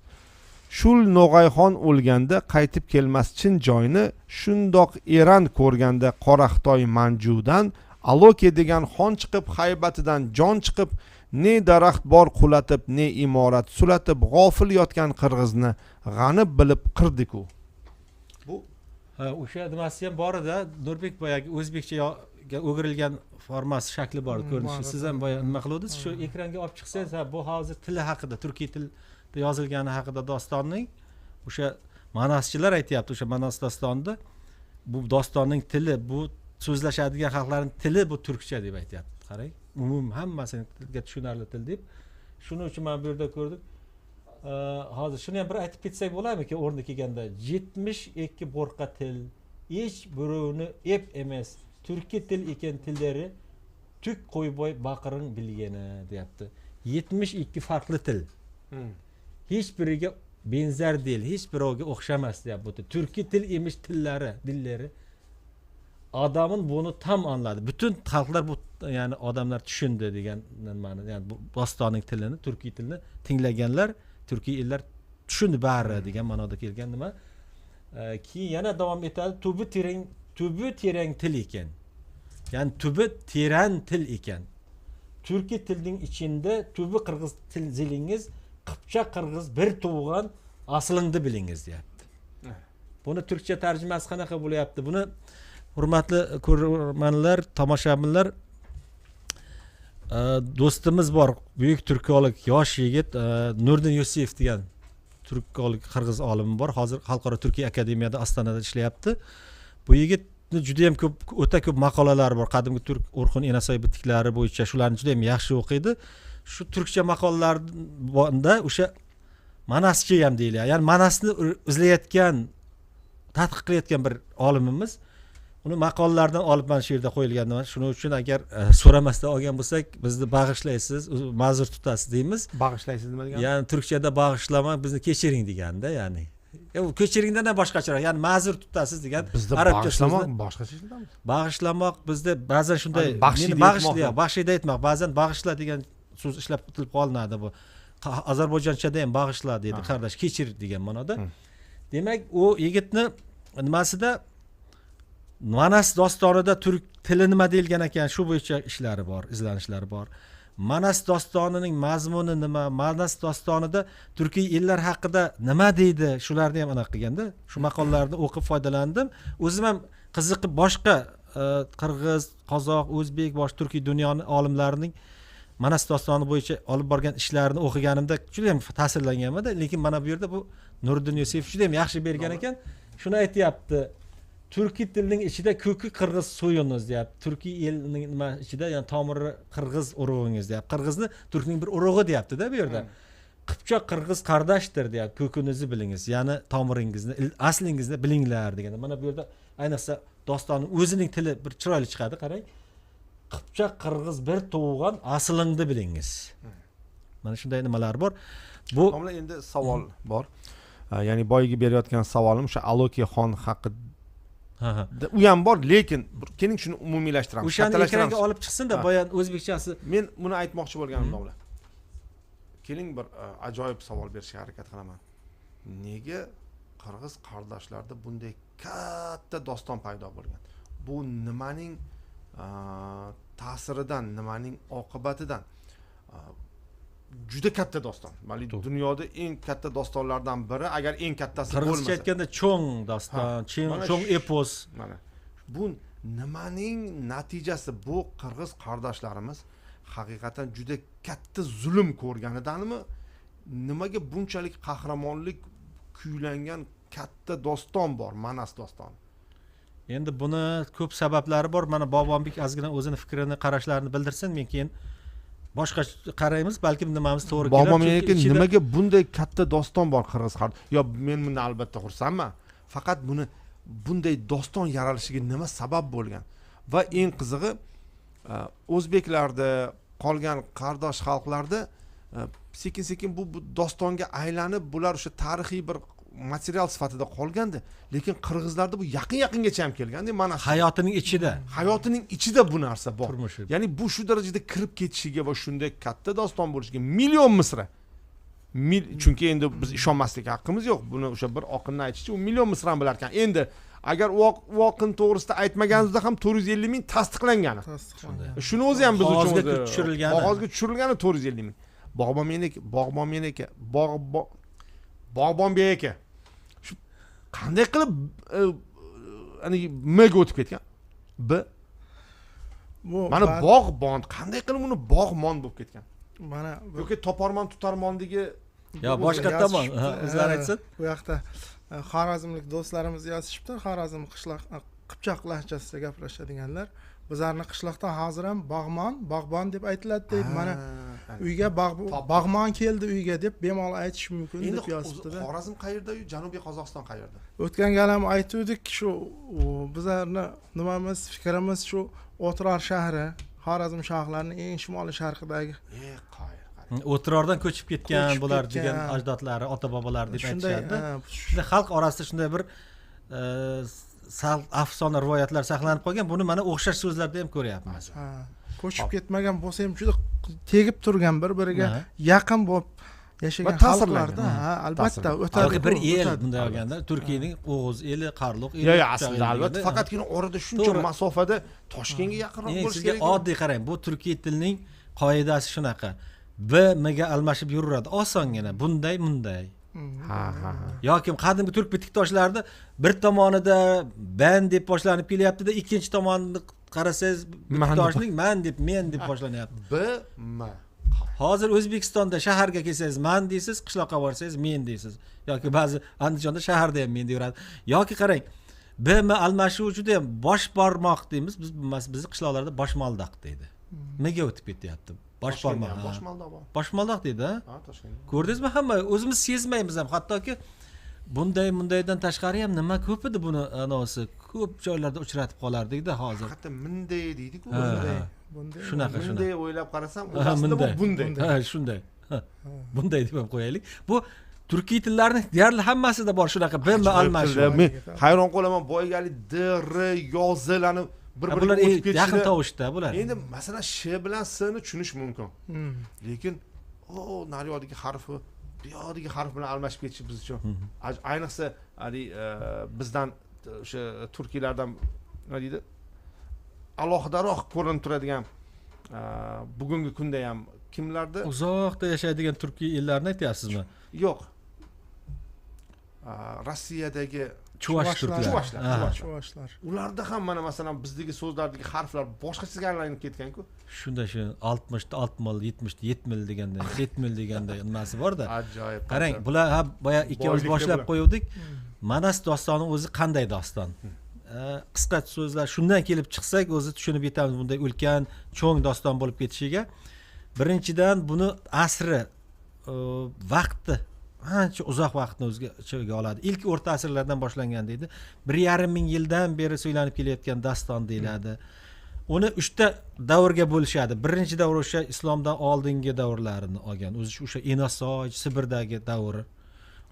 Shul No'g'ayxon o'lganda qaytib kelmas chin joyni, shundoq Eran ko'rganda qora Xitoy Manjudan Aloke degan xon chiqib, haybatidan jon chiqib, ne daraxt bor qulatib, ne imorat sulatib, g'ofil yotgan qirg'izni g'anib bilib qirdiku. Bu o'sha nimasi ham bor edi, Nurbek, boyagi o'zbekchaga o'girilgan formasi, shakli bor ko'rinishi. Siz ham boya nima qiluvdingiz? Shu ekranga olib chiqsangiz, ha, bu hozir tili haqida, turkiy tilda yozilgani haqida dostonning o'sha manaschilar aytyapti, o'sha Manas dostonida bu dostonning tili, bu so'zlashadigan xalqlarning tili bu turkcha deb aytyapti. Qarang, umum hammasini tilga tushunarli til deb. Shuning uchun mana bu yerda ko'rdik. Hozir shuni ham bir aytib ketsak bo'ladimikin o'rni kelganda? 72 bo'rqa til, hech birovni ep emas, turkiy til ekan tillari, tuk qo'yboy baqiring bilgani deyapti. 72 farqli til. Hech biriga benzer değil, hech birovga o'xshamas deyapti. Turkiy til emish tillari, dillari. Adamın bunu tam anladı. Bütün xalqlar bu, yani odamlar tushundi degan nimani, ya'ni bu dostonning tilini, turkiy tilini tinglaganlar, turkiy ellar tushundi bari degan ma'noda kelgan nima. Keyin yana davom etadi. Tubi terang, tubi terang til ekan. Ya'ni tubi teran til ekan. Turkiy tilning ichida tubi qirg'iz til zilingiz, qipchoq qirg'iz bir tug'an aslini bilingiz deyapti. Buni turkcha tarjimasi qanaqa bo'lyapti? Buni hurmatli ko'rarmanlar, tomoshabinlar, do'stimiz bor, buyuk turkolog, yosh yigit, Nurdin Yusuf degan turkolog qirg'iz olimi bor. Hozir Xalqaro Turkiy akademiyada Ostonada ishlayapti. Bu yigitni juda ham ko'p, o'ta ko'p maqolalari bor. Qadimgi turk O'rxun Enasoy bitiklari bo'yicha shularni juda ham yaxshi o'qiydi. Shu turkcha maqolalarda o'sha manaschi ham deyiladi. Ya'ni manasni izlayotgan, tadqiq qilayotgan bir olimimiz. Uni maqolalardan olib mana shu yerda qo'yilgan nima. Shuning uchun agar so'ramasdan olgan bo'lsak, bizni bag'ishlaysiz, ma'zur tutasiz deymiz. Bag'ishlaysiz nima degani? Ya'ni turkchada bag'ishlama, bizni kechiring deganda, ya'ni. U kechiringdan ham boshqacharoq, ya'ni ma'zur tutasiz degan. Bizda bag'ishlamoq boshqacha ishlatamiz. Bag'ishlamoq bizda ba'zan shunday, baxshida aytmoq, ba'zan bag'ishla degan so'z ishlab tilib qolinadi bu. Ozarbayjonchada ham bag'ishla deydi, qardosh, kechir degan ma'noda. Demak, u yigitni nimasida Manas dostonida turk tili nima deyilgan ekan, shu bo'yicha ishlari bor, izlanishlari bor. Manas dostonining mazmuni nima, Manas dostonida turkiy ellar haqida nima deydi, shularni ham aniq qilganda, shu maqolalarni o'qib foydalandim. O'zim ham qiziqib boshqa qirg'iz, qozoq, o'zbek, boshqa turkiy dunyoni olimlarining Manas dostoni bo'yicha olib borgan ishlarini o'qiganimda juda ham ta'sirlanganman-da, lekin mana bu yerda bu Nuriddin Yusuf juda ham yaxshi bergan ekan. Shuni aytayapti. Turkiy tilning ichida ko'ki qirg'iz so'yiniz deyapti. Turkiy elning nima ichida, ya'ni tomiri qirg'iz urug'ingiz deyapti. Qirg'izni turkning bir urug'i deyapti-da bu yerda. Qipchoq qirg'iz qardoshdir deyapti. Ko'kinizni bilingiz, ya'ni tomiringizni, aslingizni bilinglar deganda. Mana bu yerda ayniqsa dostonning o'zining tili bir chiroyli chiqadi, qarang. Qipchoq qirg'iz bir tug'an aslingni bilingiz. Mana shunday nimalar bor. Bu endi savol bor. Ya'ni boyagi berayotgan savolim o'sha Aloki xon haqida. U ham bor, lekin keling shuni umumiylashtiramiz. O'shani ekranga olib chiqsin-da, boya o'zbekchasi. Men buni aytmoqchi bo'lganim domla. Keling bir ajoyib savol berishga harakat qilaman. Nega qirg'iz qardoshlarda bunday katta doston paydo bo'lgan? Bu nimaning ta'siridan, nimaning oqibatidan? Juda katta doston. Mali dunyoda eng katta dostonlardan biri, agar eng kattasi bo'lmasa. Qirg'izcha aytganda cho'ng doston, cho'ng epos. Mana bu nimaning natijasi? Bu qirg'iz qardoshlarimiz Haqiqatan juda katta zulm ko'rganidanmi? Nimaga bunchalik qahramonlik kuylangan katta doston bor, Manas dostoni? Endi buni ko'p sabablari bor. Mana Bobombek ozgina o'zini fikrini, qarashlarini bildirsin, men keyin boshqa qaraymiz, balkim nimamiz to'g'ri kelar. Bobombek, nimaga bunday katta doston bor qirg'iz xalq? Yo, men bundan albatta xursandman. Faqat buni bunday doston yaralishiga nima sabab bo'lgan? Va eng qizig'i, o'zbeklarda, qolgan qardosh xalqlarda sekin-sekin bu dostonga aylanib, bular o'sha tarixiy bir material sifatida qolgandi, lekin qirg'izlarda bu yaqin-yaqingacha ham kelganda, mana hayotining ichida, hayotining ichida bu narsa bor. Turmushi. Ya'ni bu shu darajada kirib ketishiga va shunday katta doston bo'lishiga million misra. Chunki endi biz ishonmaslik haqqimiz yo'q. Buni o'sha bir oqinni aytishicha, u million misrani bilar ekan. Endi agar u oqin to'g'risida aytmaganimizda ham 450 ming tasdiqlangani. Shuni o'zi ham biz uchun qog'ozga tushirilgani. Qog'ozga tushirilgani 450 ming. Bog'bonbek aka. Shu qanday qilib ani M ga o'tib ketgan? B. Mana bog'bon qanday qilib uni bog'mon bo'lib ketgan? Mana yoki toparmon tutarmondagi yo boshqa tomon o'zlari aytsin. Bu yoqda Xorazmlik do'stlarimiz yozishibdi, Xorazm qishloq Qipchoq lahjasida gaplashadiganlar. Bizlarni qishloqda hozir ham bog'mon, bog'bon deb aytiladi deydi. Mana uyga bog'mon keldi uyga deb bemalol aytish mumkin deb yozibdi-da. Xorazm qayerda-yu, Janubiy Qozog'iston qayerda? O'tgan gal ham aytuvdik, shu bizlarni nimamiz, fikrimiz shu O'tirar shahri, Xorazm shohlarining eng shimoli sharqidagi. O'tirordan ko'chib ketgan bular degan ajdodlari, ota-bobolari deb aytishadi. Shunday xalq orasida shunday bir afsona rivoyatlar saqlanib qolgan. Buni mana o'xshash so'zlarda ham ko'ryapmiz. Ko'chib ketmagan bo'lsa ham juda tegib turgan, bir-biriga yaqin bo'lib yashagan xalqlarda, ha, albatta o'tadi. Bir el bunday olganda Turkiyaning O'g'iz eli, Qarluq eli. Yo'q, aslida albatta, faqatgina orada shuncha masofada Toshkentga yaqinroq bo'lish kerak. Oddiy qarang, bu turkiy tilning qoidasi shunaqa. B M ga almashib yuraveradi osongina, bunday bunday. Ha ha. Yoki qadimgi turk bitiktoshlarida bir tomonida ban deb boshlanib kelyapti-da, ikkinchi tomonini qarasangiz bitiktoshning man deb, men deb boshlanyapti. B M. Hozir O'zbekistonda shaharga kelsangiz man deysiz, qishloqqa borsangiz men deysiz. Yoki ba'zi Andijonda shaharda ham men deyaveradi. Yoki qarang, B M almashuvi juda ham bosh barmoq deymiz. Biz bizni qishloqlarda boshmaldoq deydi. Nega o'tib ketyapti? Bosh barmoq. Boshmaldoq bor. Boshmaldoq deydi, ha? Ha, Toshkentda. Ko'rdingizmi, hamma o'zimiz sezmaymiz ham, hattoki bunday bundaydan tashqari ham nima ko'p edi buni anonsi, ko'p joylarda uchratib qolardik-da hozir. Hatto minday deydi-ku, bunday. Shunaqa, bunday o'ylab qarasam, aslida bu bunday. Ha, shunday. Bunday deb ham qo'yaylik. Bu turkiy tillarning deyarli hammasida bor shunaqa B M almashuv. Men hayron qolaman, boyagi D R yozilani bir-biriga o'tib ketishini. Yaqin tovushda bular. Endi masalan Sh bilan S ni tushunish mumkin. Lekin o naryoqdagi harfi bu yoqdagi harf bilan almashib ketishi biz uchun ayniqsa hali bizdan o'sha turkiylardan nima deydi, alohidaroq ko'rinib turadigan bugungi kunda ham kimlarda uzoqda yashaydigan turkiy ellarni aytyapsizmi? Yo'q. Rossiyadagi Chuvash turklar. Chuvashlar. Ularda ham mana masalan bizdagi so'zlardagi harflar boshqachaga aylanib ketgan-ku. Shunda shu 60 ta 6 mil, 70 ta 7 mil deganda, 7 mil deganda nimasi bor-da. Ajoyib. Qarang, bular ha boya ikkovimiz boshlab qo'yuvdik. Manas dostoni o'zi qanday doston? Qisqa so'zlar shundan kelib chiqsak o'zi tushunib yetamiz bunday ulkan cho'ng doston bo'lib ketishiga. Birinchidan buni asri, vaqti ancha uzoq vaqtni o'ziga ichiga oladi. Ilk o'rta asrlardan boshlangan deydi. 1,5 ming yildan beri so'ylanib kelayotgan daston deyiladi. Uni 3 ta davrga bo'lishadi. Birinchi davr o'sha islomdan oldingi davrlarini olgan. O'zi o'sha Enasoy, Sibirdagi davri.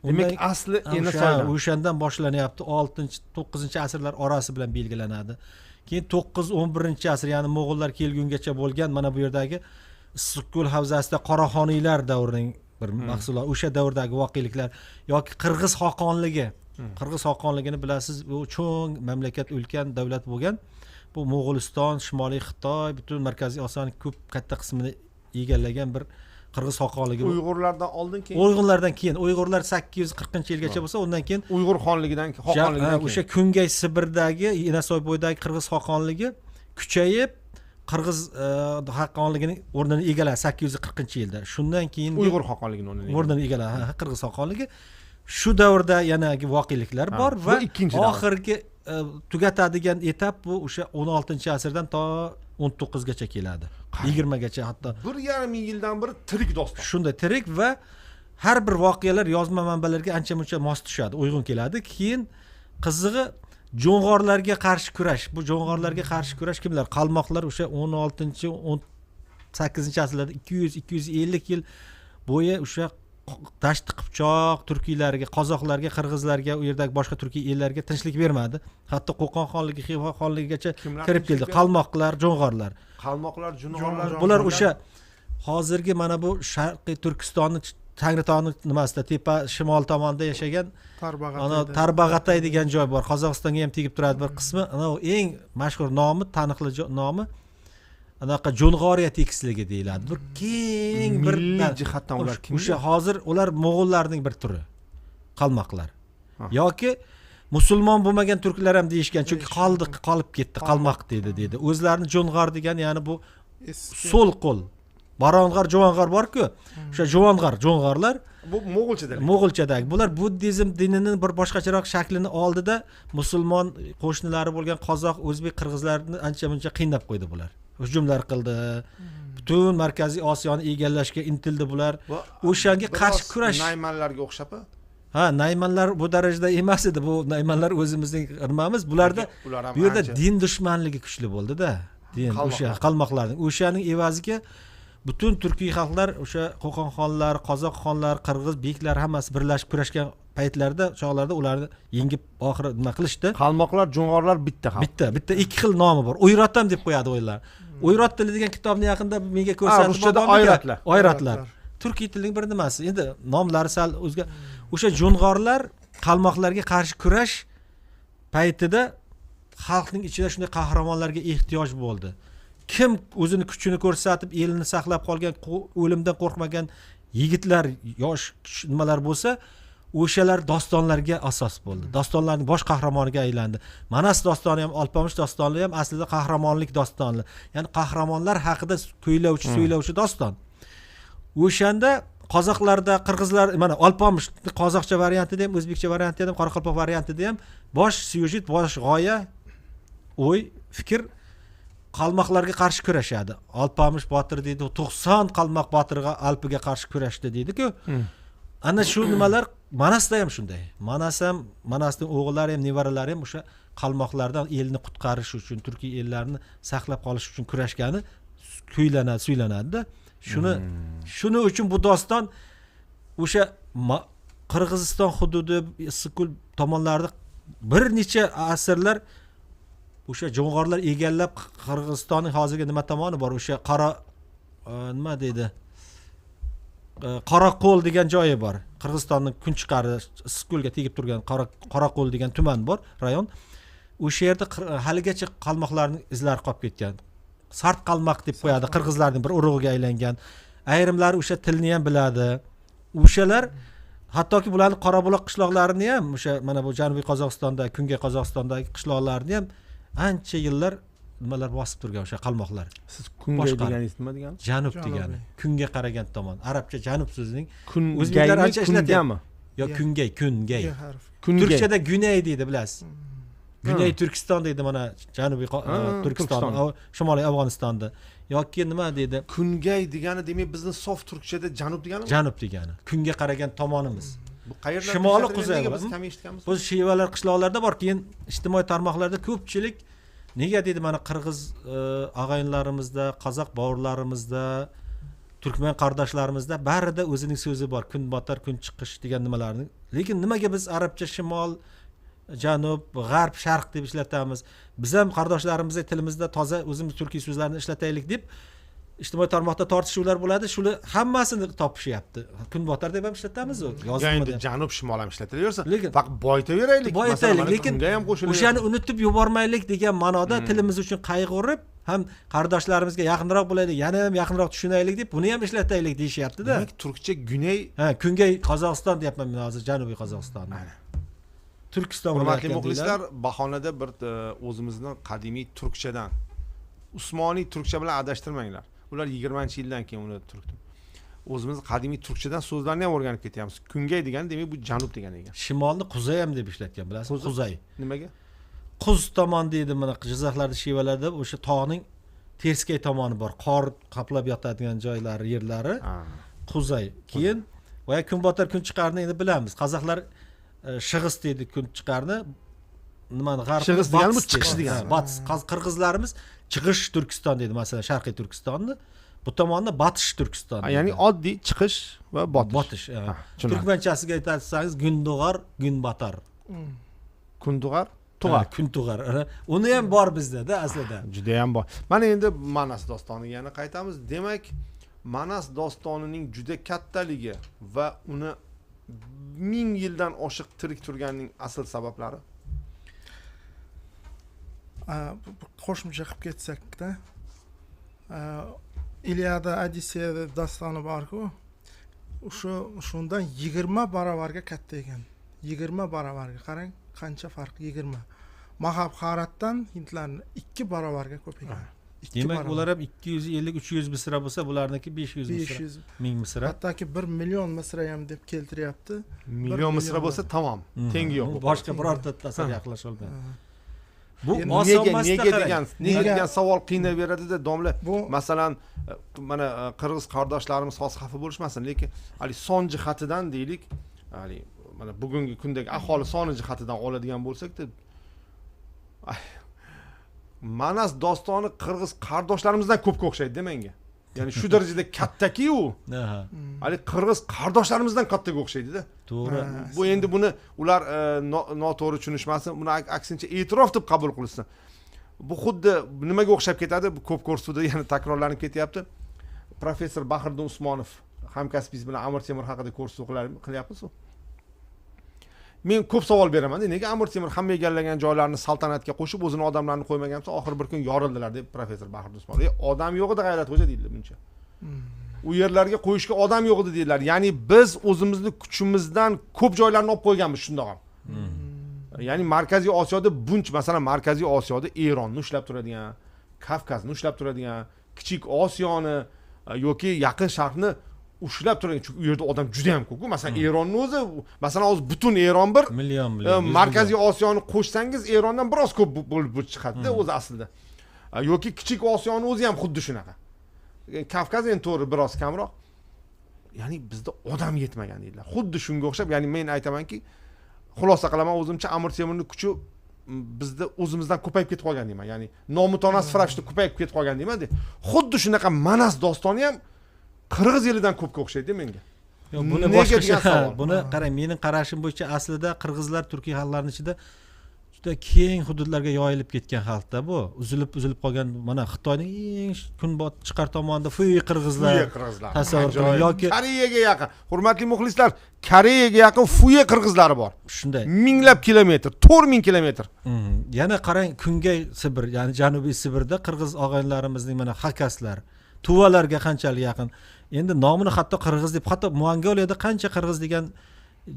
Demak, asli Enasoydan. O'shandan boshlanyapti. 6-9 asrlar orasi bilan belgilanadi. Keyin 9-11 asr, ya'ni mo'g'ullar kelgungacha bo'lgan mana bu yerdagi Issiqko'l havzasida Qoraxoniylar davrining bir mahsulot, o'sha davrdagi voqeliklar yoki Qirg'iz xoqonligi. Qirg'iz xoqonligini bilasiz, bu cho'ng mamlakat, ulkan davlat bo'lgan. Bu Mo'g'uliston, Shimoliy Xitoy, butun Markaziy Osiyoning ko'p katta qismini egallagan bir Qirg'iz xoqonligi. Uyg'urlardan oldin keyin. Uyg'urlardan keyin. Uyg'urlar 840-yilgacha bo'lsa, undan keyin Uyg'ur xonligidan, xoqonligidan keyin o'sha Kungay Sibirdagi, Enasoy bo'yidagi Qirg'iz xoqonligi kuchayib, Qirg'iz xoqonligining o'rnini egalladi 840-yilda. Shundan keyin Uyg'ur xoqonligining o'rnini egalladi. Ha, Qirg'iz xoqonligi. Shu davrda yanagi voqeliklar bor va oxirgi tugatadigan etap bu o'sha 16-asrdan to 19gacha keladi. 20gacha hatto. 1,5 ming yildan beri tirik doston. Shunday tirik va har bir voqealar yozma manbalarga ancha-muncha mos tushadi, uyg'un keladi. Keyin qizig'i jo'ng'orlarga qarshi kurash. Bu jo'ng'orlarga qarshi kurash kimlar? Qalmoqlar o'sha 16-, 18-asrlarda 200-250 yil bo'yi o'sha Dashti Qipchoq turkiylarga, qozoqlarga, qirg'izlarga, u yerdagi boshqa turkiy ellarga tinchlik bermadi. Hatto Qo'qon xonligi, Xiva xonligigacha kirib keldi. Qalmoqlar, jo'ng'orlar. Qalmoqlar, jo'ng'orlar. Bular o'sha hozirgi mana bu Sharqiy Turkistonni Tangritog'ning nimasida, tepa shimol tomonda yashagan Tarbag'atay degan joy bor. Qozog'istonga ham tegib turadi bir qismi. Ana u eng mashhur nomi, taniqli nomi anaqa Jo'ng'oriya tekisligi deyiladi. Bir keng bir milliy jihatdan ular kim? O'sha hozir ular mo'g'ullarning bir turi. Qalmoqlar. Yoki musulmon bo'lmagan turklar ham deyishgan, chunki qolib ketdi, qalmoq dedi. O'zlarini jo'ng'or degan, ya'ni bu so'l qo'l. Barong'ar, juvong'ar bor-ku. O'sha juvong'ar, jo'ng'orlar bu mo'g'ulchadagi. Mo'g'ulchadagi. Bular buddizm dinining bir boshqacharoq shaklini oldida musulmon qo'shnilari bo'lgan qozoq, o'zbek, qirg'izlarni ancha-muncha qiynab qo'ydi bular. Hujumlar qildi. Butun Markaziy Osiyoni egallashga intildi bular. O'shanga qarshi kurash. Naymanlarga o'xshab? Ha, naymanlar bu darajada emas edi. Bu naymanlar o'zimizning nimamiz. Bularda bu yerda din dushmanligi kuchli bo'ldi-da. Din o'sha qalmoqlarning. O'shaning evaziga butun turkiy xalqlar, o'sha Qo'qon xonlari, qozoq xonlari, qirg'iz beklar hammasi birlashib kurashgan paytlarda, chog'larda ularni yengib oxiri nima qilishdi? Qalmoqlar, jo'ng'orlar bitta xalq. Bitta ikki xil nomi bor. O'yrot ham deb qo'yadi o'ylar. O'yrot tili degan kitobni yaqinda menga ko'rsatdi. Ruschada oyratlar. Oyratlar. Turkiy tilning bir nimasi. Endi nomlari sal o'zga. O'sha jo'ng'orlar qalmoqlarga qarshi kurash paytida xalqning ichida shunday qahramonlarga ehtiyoj bo'ldi. Kim o'zini kuchini ko'rsatib, elini saqlab qolgan, o'limdan qo'rqmagan yigitlar, yosh nimalar bo'lsa, o'shalar dostonlarga asos bo'ldi. Dostonlarning bosh qahramoniga aylandi. Manas dostoni ham, Alpomish dostoni ham aslida qahramonlik dostoni. Ya'ni qahramonlar haqida kuylovchi, so'ylovchi doston. O'shanda qozoqlarda, qirg'izlar, mana Alpomish qozoqcha variantida ham, o'zbekcha variantida ham, qoraqalpoq variantida ham bosh syujet, bosh g'oya, o'y, fikr qalmoqlarga qarshi kurashadi. Alpomish botir deydi, 90 qalmoq botirga Alpiga qarshi kurashdi deydi-ku. Ana shu nimalar Manasda ham shunday. Manas ham, Manasning o'g'illari ham, nevaralari ham o'sha qalmoqlardan elni qutqarish uchun, turkiy ellarni saqlab qolish uchun kurashgani kuylanadi, suylanadi-da. Shuni uchun bu doston o'sha Qirg'iziston hududi, Issiqko'l tomonlarida bir necha asrlar o'sha jo'ng'orlar egallab Qirg'izistonning hozirgi nima tomoni bor, o'sha qora nima deydi? Qoraqo'l degan joyi bor. Qirg'izistonning kunchiqari Issiqko'lga tegib turgan Qoraqo'l degan tuman bor, rayon. O'sha yerda haligacha qalmoqlarning izlari qolib ketgan. Sart qalmoq deb qo'yadi, qirg'izlarning bir urug'iga aylangan. Ayrimlari o'sha tilni ham biladi. O'shalar hattoki bularning Qorabuloq qishloqlarini ham, o'sha mana bu Janubiy Qozog'istonda, Kungay Qozog'istondagi qishloqlarni ham ancha yillar nimalar bosib turgan o'sha qalmoqlar. Siz kungay deganingiz nima degani? Janub degani. Kunga qaragan tomon. Arabcha janub so'zining o'zbeklar ancha ishlatyapmi? Yo kungay, kungay. Turkchada Güney deydi, bilasiz. Güney Turkiston deydi mana Janubiy Turkiston, Shimoliy Afg'onistonda. Yoki nima deydi? Kungay degani demak bizni sof turkchada janub deganimi? Janub degani. Kunga qaragan tomonimiz. Bu qayerlar? Shimoli quzay. Biz kam eshitganmiz. Bu shivalar qishloqlarda bor, keyin ijtimoiy tarmoqlarda ko'pchilik nega deydi mana qirg'iz og'aynilarimizda, qozoq bovurlarimizda, turkman qardoshlarimizda barida o'zining so'zi bor, kun botar, kun chiqish degan nimalarni. Lekin nimaga biz arabcha shimol, janub, g'arb, sharq deb ishlatamiz? Biz ham qardoshlarimizga tilimizda toza o'zimiz turkiy so'zlarni ishlataylik deb ijtimoiy tarmoqda tortishuvlar bo'ladi. Shular hammasini topishyapti. Kun botar deb ham ishlatamiz, yozma deb. Janub, shimol ham ishlatilaversa, faqat boyitaveraylik. Boyitaylik, lekin o'shani unutib yubormaylik degan ma'noda tilimiz uchun qayg'urib, ham qardoshlarimizga yaqinroq bo'laylik, yana ham yaqinroq tushunaylik deb buni ham ishlataylik deyishyapti-da. Demak, turkcha Güney, ha, Kungay Qozog'iston deyapman men hozir, Janubiy Qozog'istonni. Turkiston hurmatli muxlislar, bahonada bir o'zimizni qadimiy turkchadan Usmoniy turkcha bilan adashtirmanglar. Ular 20-yildan keyin uni turk. O'zimiz qadimiy turkchadan so'zlarni ham o'rganib ketyapmiz. Kungay degani demak bu janub degani ekan. Shimolni quzay ham deb ishlatgan, bilasizmi? Quzay. Nimaga? Quz tomon deydi mana Jizzaxlarda, Shivalarda o'sha tog'ning terskay tomoni bor, qor qoplab yotadigan joylari, yerlari. Quzay. Keyin boya kunbotar kun chiqarni endi bilamiz. Qozoqlar shig'is deydi kun chiqarni. Nimani g'arb? Shig'is degani bu chiqish degani. Batis. Qirg'izlarimiz chiqish Turkiston deydi, masalan, Sharqiy Turkistonni. Bu tomonni Batish Turkiston. Ya'ni oddiy chiqish va botish. Botish. Turkmanchasiga aytsangiz Gundug'ar, Gunbatar. Kundug'ar, tug'ar. Kuntug'ar. Uni ham bor bizda-da aslida. Juda ham bor. Mana endi Manas dostoniga yana qaytamiz. Demak, Manas dostonining juda kattaligi va uni 1000 yildan oshiq tirik turganining asl sabablari. Qo'shimcha qilib ketsak-da, Iliada, Odisseya dostoni bor-ku. O'sha shundan 20 barobarga katta ekan. 20 barobarga. Qarang, qancha farq 20. Mahabharatdan hindlarni 2 barobarga ko'p ekan. Demak, ular ham 250-300 misra bo'lsa, bularniki 500 misra, 1000 misra. Hattoki 1 million misra ham deb keltiryapti. Million misra bo'lsa tamom, tengi yo'q. Boshqa birorta tasar yaqinlasha olmaydi. Bu nega degan savol qiynaveradi-da domla. Masalan, mana qirg'iz qardoshlarimiz hozir xafa bo'lishmasin, lekin hali son jihatidan deylik, hali mana bugungi kundagi aholi soni jihatidan oladigan bo'lsak-da, Manas dostoni qirg'iz qardoshlarimizdan ko'pga o'xshaydi menga. Ya'ni shu darajada kattaki u. Hali qirg'iz qardoshlarimizdan kattaga o'xshaydi-da. To'g'ri. Bu endi buni ular noto'g'ri tushunishmasin, buni aksincha e'tirof deb qabul qilsin. Bu xuddi nimaga o'xshab ketadi? Bu ko'p ko'rsatuvda yana takrorlanib ketyapti. Professor Bahriddin Usmonov hamkasbingiz bilan Amir Temur haqida ko'rsatuv qilyapmiz-ku. Men ko'p savol beraman, nega Amir Temur hamma egallagan joylarni saltanatga qo'shib o'zini odamlarini qo'ymagan bo'lsa, oxiri bir kun yorildilar deb professor Bahriddin Usmonov. Odam yo'q edi G'ayrat xo'ja deydilar buncha. U yerlarga qo'yishga odam yo'q edi deydilar. Ya'ni biz o'zimizni kuchimizdan ko'p joylarni olib qo'yganmiz shundoq ham. Ya'ni Markaziy Osiyoda buncha, masalan, Markaziy Osiyoda Eronni ushlab turadigan, Kavkazni ushlab turadigan, Kichik Osiyoni yoki Yaqin Sharqni ushlab turgan, chunki u yerda odam juda ham ko'p-ku. Masalan, Eronni o'zi, masalan, hozir butun Eron bir million, Markaziy Osiyoni qo'shsangiz Erondan biroz ko'p bo'lib chiqadi-da o'zi aslida. Yoki Kichik Osiyoni o'zi ham xuddi shunaqa. Kavkaz endi to'g'ri biroz kamroq. Ya'ni bizda odam yetmagan deydilar. Xuddi shunga o'xshab, ya'ni men aytamanki, xulosa qilaman o'zimcha, Amir Temurning kuchi bizda o'zimizdan ko'payib ketib qolgan deyman. Ya'ni nomutanasib ravishda ko'payib ketib qolgan deyman. Xuddi shunaqa Manas dostoni ham qirg'iz elidan ko'pga o'xshaydi menga. Yo'q, buni boshqacha, buni qarang, mening qarashim bo'yicha aslida qirg'izlar turkiy xalqlarning ichida juda keng hududlarga yoyilib ketgan xalqda bu. Uzilib qolgan mana Xitoyning eng kunbotar chiqar tomonida Fuy qirg'izlar. Tasavvur qiling yoki Koreyaga yaqin. Hurmatli muxlislar, Koreyaga yaqin Fuy qirg'izlari bor. Shunday. Minglab kilometr, 4000 kilometr. Yana qarang, Kungay Sibir, ya'ni Janubiy Sibirda qirg'iz og'aynilarimizning mana xakaslar, tuvalarga qanchalik yaqin. Endi nomini hatto qirg'iz deb, hatto Mongoliyada qancha qirg'iz degan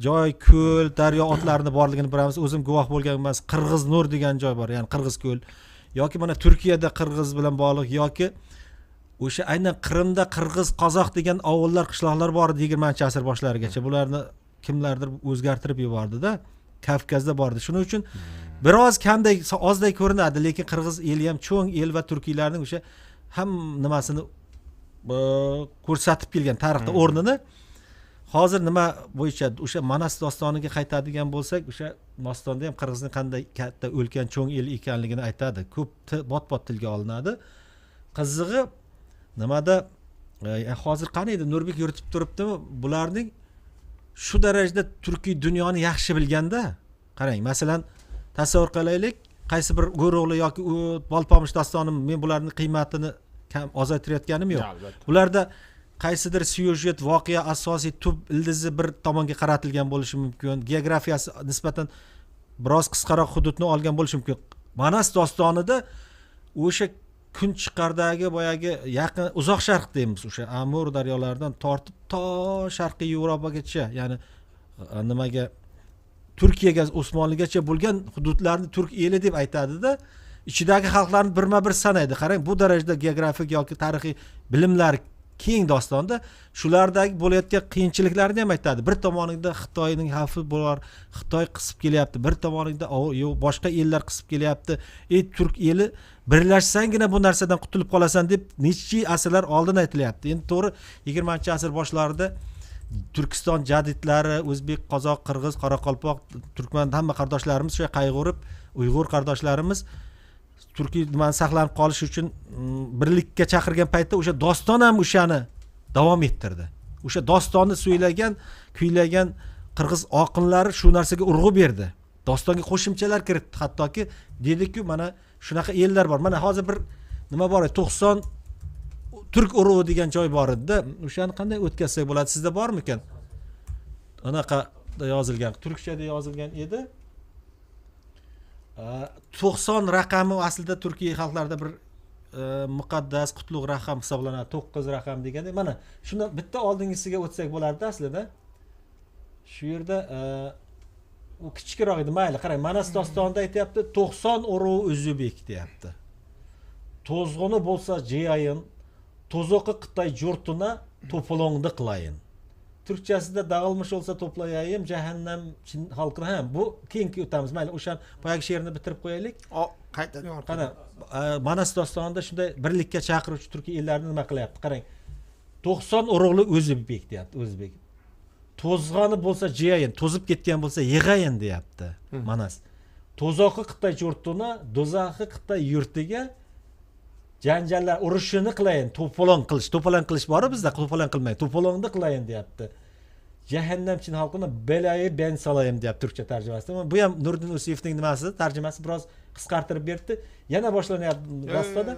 joy, ko'l, daryo otlarini borligini bilamiz. O'zim guvoh bo'lgan emas, Qirg'iz Nur degan joy bor, ya'ni Qirg'iz ko'l. Yoki mana Turkiyada qirg'iz bilan bog'liq yoki o'sha aynan Qrimda qirg'iz, qozoq degan ovullar, qishloqlar bor edi 20-asr boshlarigacha. Bularni kimlardir o'zgartirib yubordi-da. Kavkazda bor edi. Shuning uchun biroz kamday, ozday ko'rinadi, lekin qirg'iz eli ham cho'ng el va turkiylarning o'sha ham nimasini ko'rsatib kelgan tarixda o'rnini. Hozir nima bo'yicha o'sha Manas dostoniga qaytadigan bo'lsak, o'sha dostonda ham qirg'izning qanday katta ulkan cho'ng el ekanligini aytadi. Ko'p bot-bot tilga olinadi. Qizig'i nimada, hozir qani edi Nurbek yuritib turibdimi, bularning shu darajada turkiy dunyoni yaxshi bilganda, qarang, masalan, tasavvur qilaylik, qaysi bir Go'ro'g'li yoki Bolpomish dostoni, men bularning qiymatini kam ozaytirayotganim yo'q. Ularda qaysidir syujet, voqea asosiy tub ildizi bir tomonga qaratilgan bo'lishi mumkin, geografiyasi nisbatan biroz qisqaroq hududni olgan bo'lishi mumkin. Manas dostonida o'sha kun chiqardagi boyagi yaqin uzoq sharq deymiz, o'sha Amur daryolaridan tortib to sharqiy Yevropagacha, ya'ni nimaga, Turkiyaga, Osmonligacha bo'lgan hududlarni turk eli deb aytadi-da. Ichidagi xalqlarni birma bir sanaydi. Qarang, bu darajada geografik yoki tarixiy bilimlar keng dostonda shulardagi bo'layotgan qiyinchiliklarni ham aytadi. Bir tomonida Xitoyning xavfi bor, Xitoy qisib kelyapti, bir tomonida boshqa ellar qisib kelyapti. Ey turk eli, birlashsanggina bu narsadan qutulib qolasan deb necha asrlar oldin aytilyapti. Endi to'g'ri, 20-asr boshlarida Turkiston jadidlari, o'zbek, qozoq, qirg'iz, qoraqalpoq, turkman hamma qardoshlarimiz shu qayg'urib, uyg'ur qardoshlarimiz turkiy nimani saqlanib qolish uchun birlikka chaqirgan paytda o'sha doston ham o'shani davom ettirdi. O'sha dostonni so'ylagan, kuylagan qirg'iz oqinlari shu narsaga urg'u berdi. Dostonga qo'shimchalar kiritdi, hattoki dediku mana shunaqa ellar bor. Mana hozir bir nima bor, 90 turk urug'i degan joy bor edi-da. O'shani qanday o'tkazsak bo'ladi? Sizda bormikan? Anaqa yozilgan, turkchada yozilgan edi. 90 raqami aslida turkiy xalqlarda bir muqaddas, qutlug' raqam hisoblanadi. 9 raqam deganda mana shundan bitta oldingisiga o'tsak bo'lardi aslida. Shu yerda u kichikroq edi. Mayli, qarang, Manas dostonida aytyapti, 90 urug' o'zbek deyapti. To'zg'uni bo'lsa jiyayin, to'zoqi Xitoy yurtuna to'polongni qilayin. Turkchasida dağılmış olsa toplayayım, jahannam xalqini ham. Bu keyingi o'tamiz. Mayli, o'sha boyagi she'rni bitirib qo'yaylik. Qayta Qana, Manas dostonida shunday birlikka chaqiruvchi turkiy ellarni nima qilyapti? Qarang. 90 urug'li o'zbek deyapti, o'zbek. To'zg'oni bo'lsa jiyayin, to'zib ketgan bo'lsa yig'ayin deyapti Manas. To'zoqi Xitoy yurtuna, do'zaxi Xitoy yurtiga janjallar urushini qilayin, to'polon qilish, to'polon qilish bor bizda, to'polon qilmay, to'polonni qilayin deyapti. Jahannam chin xalqini belayi ben salayim deyapti turkcha tarjimasida. Bu ham Nuriddin Usiyevning nimasi, tarjimasi biroz qisqartirib berdi. Yana boshlanyapti rostda.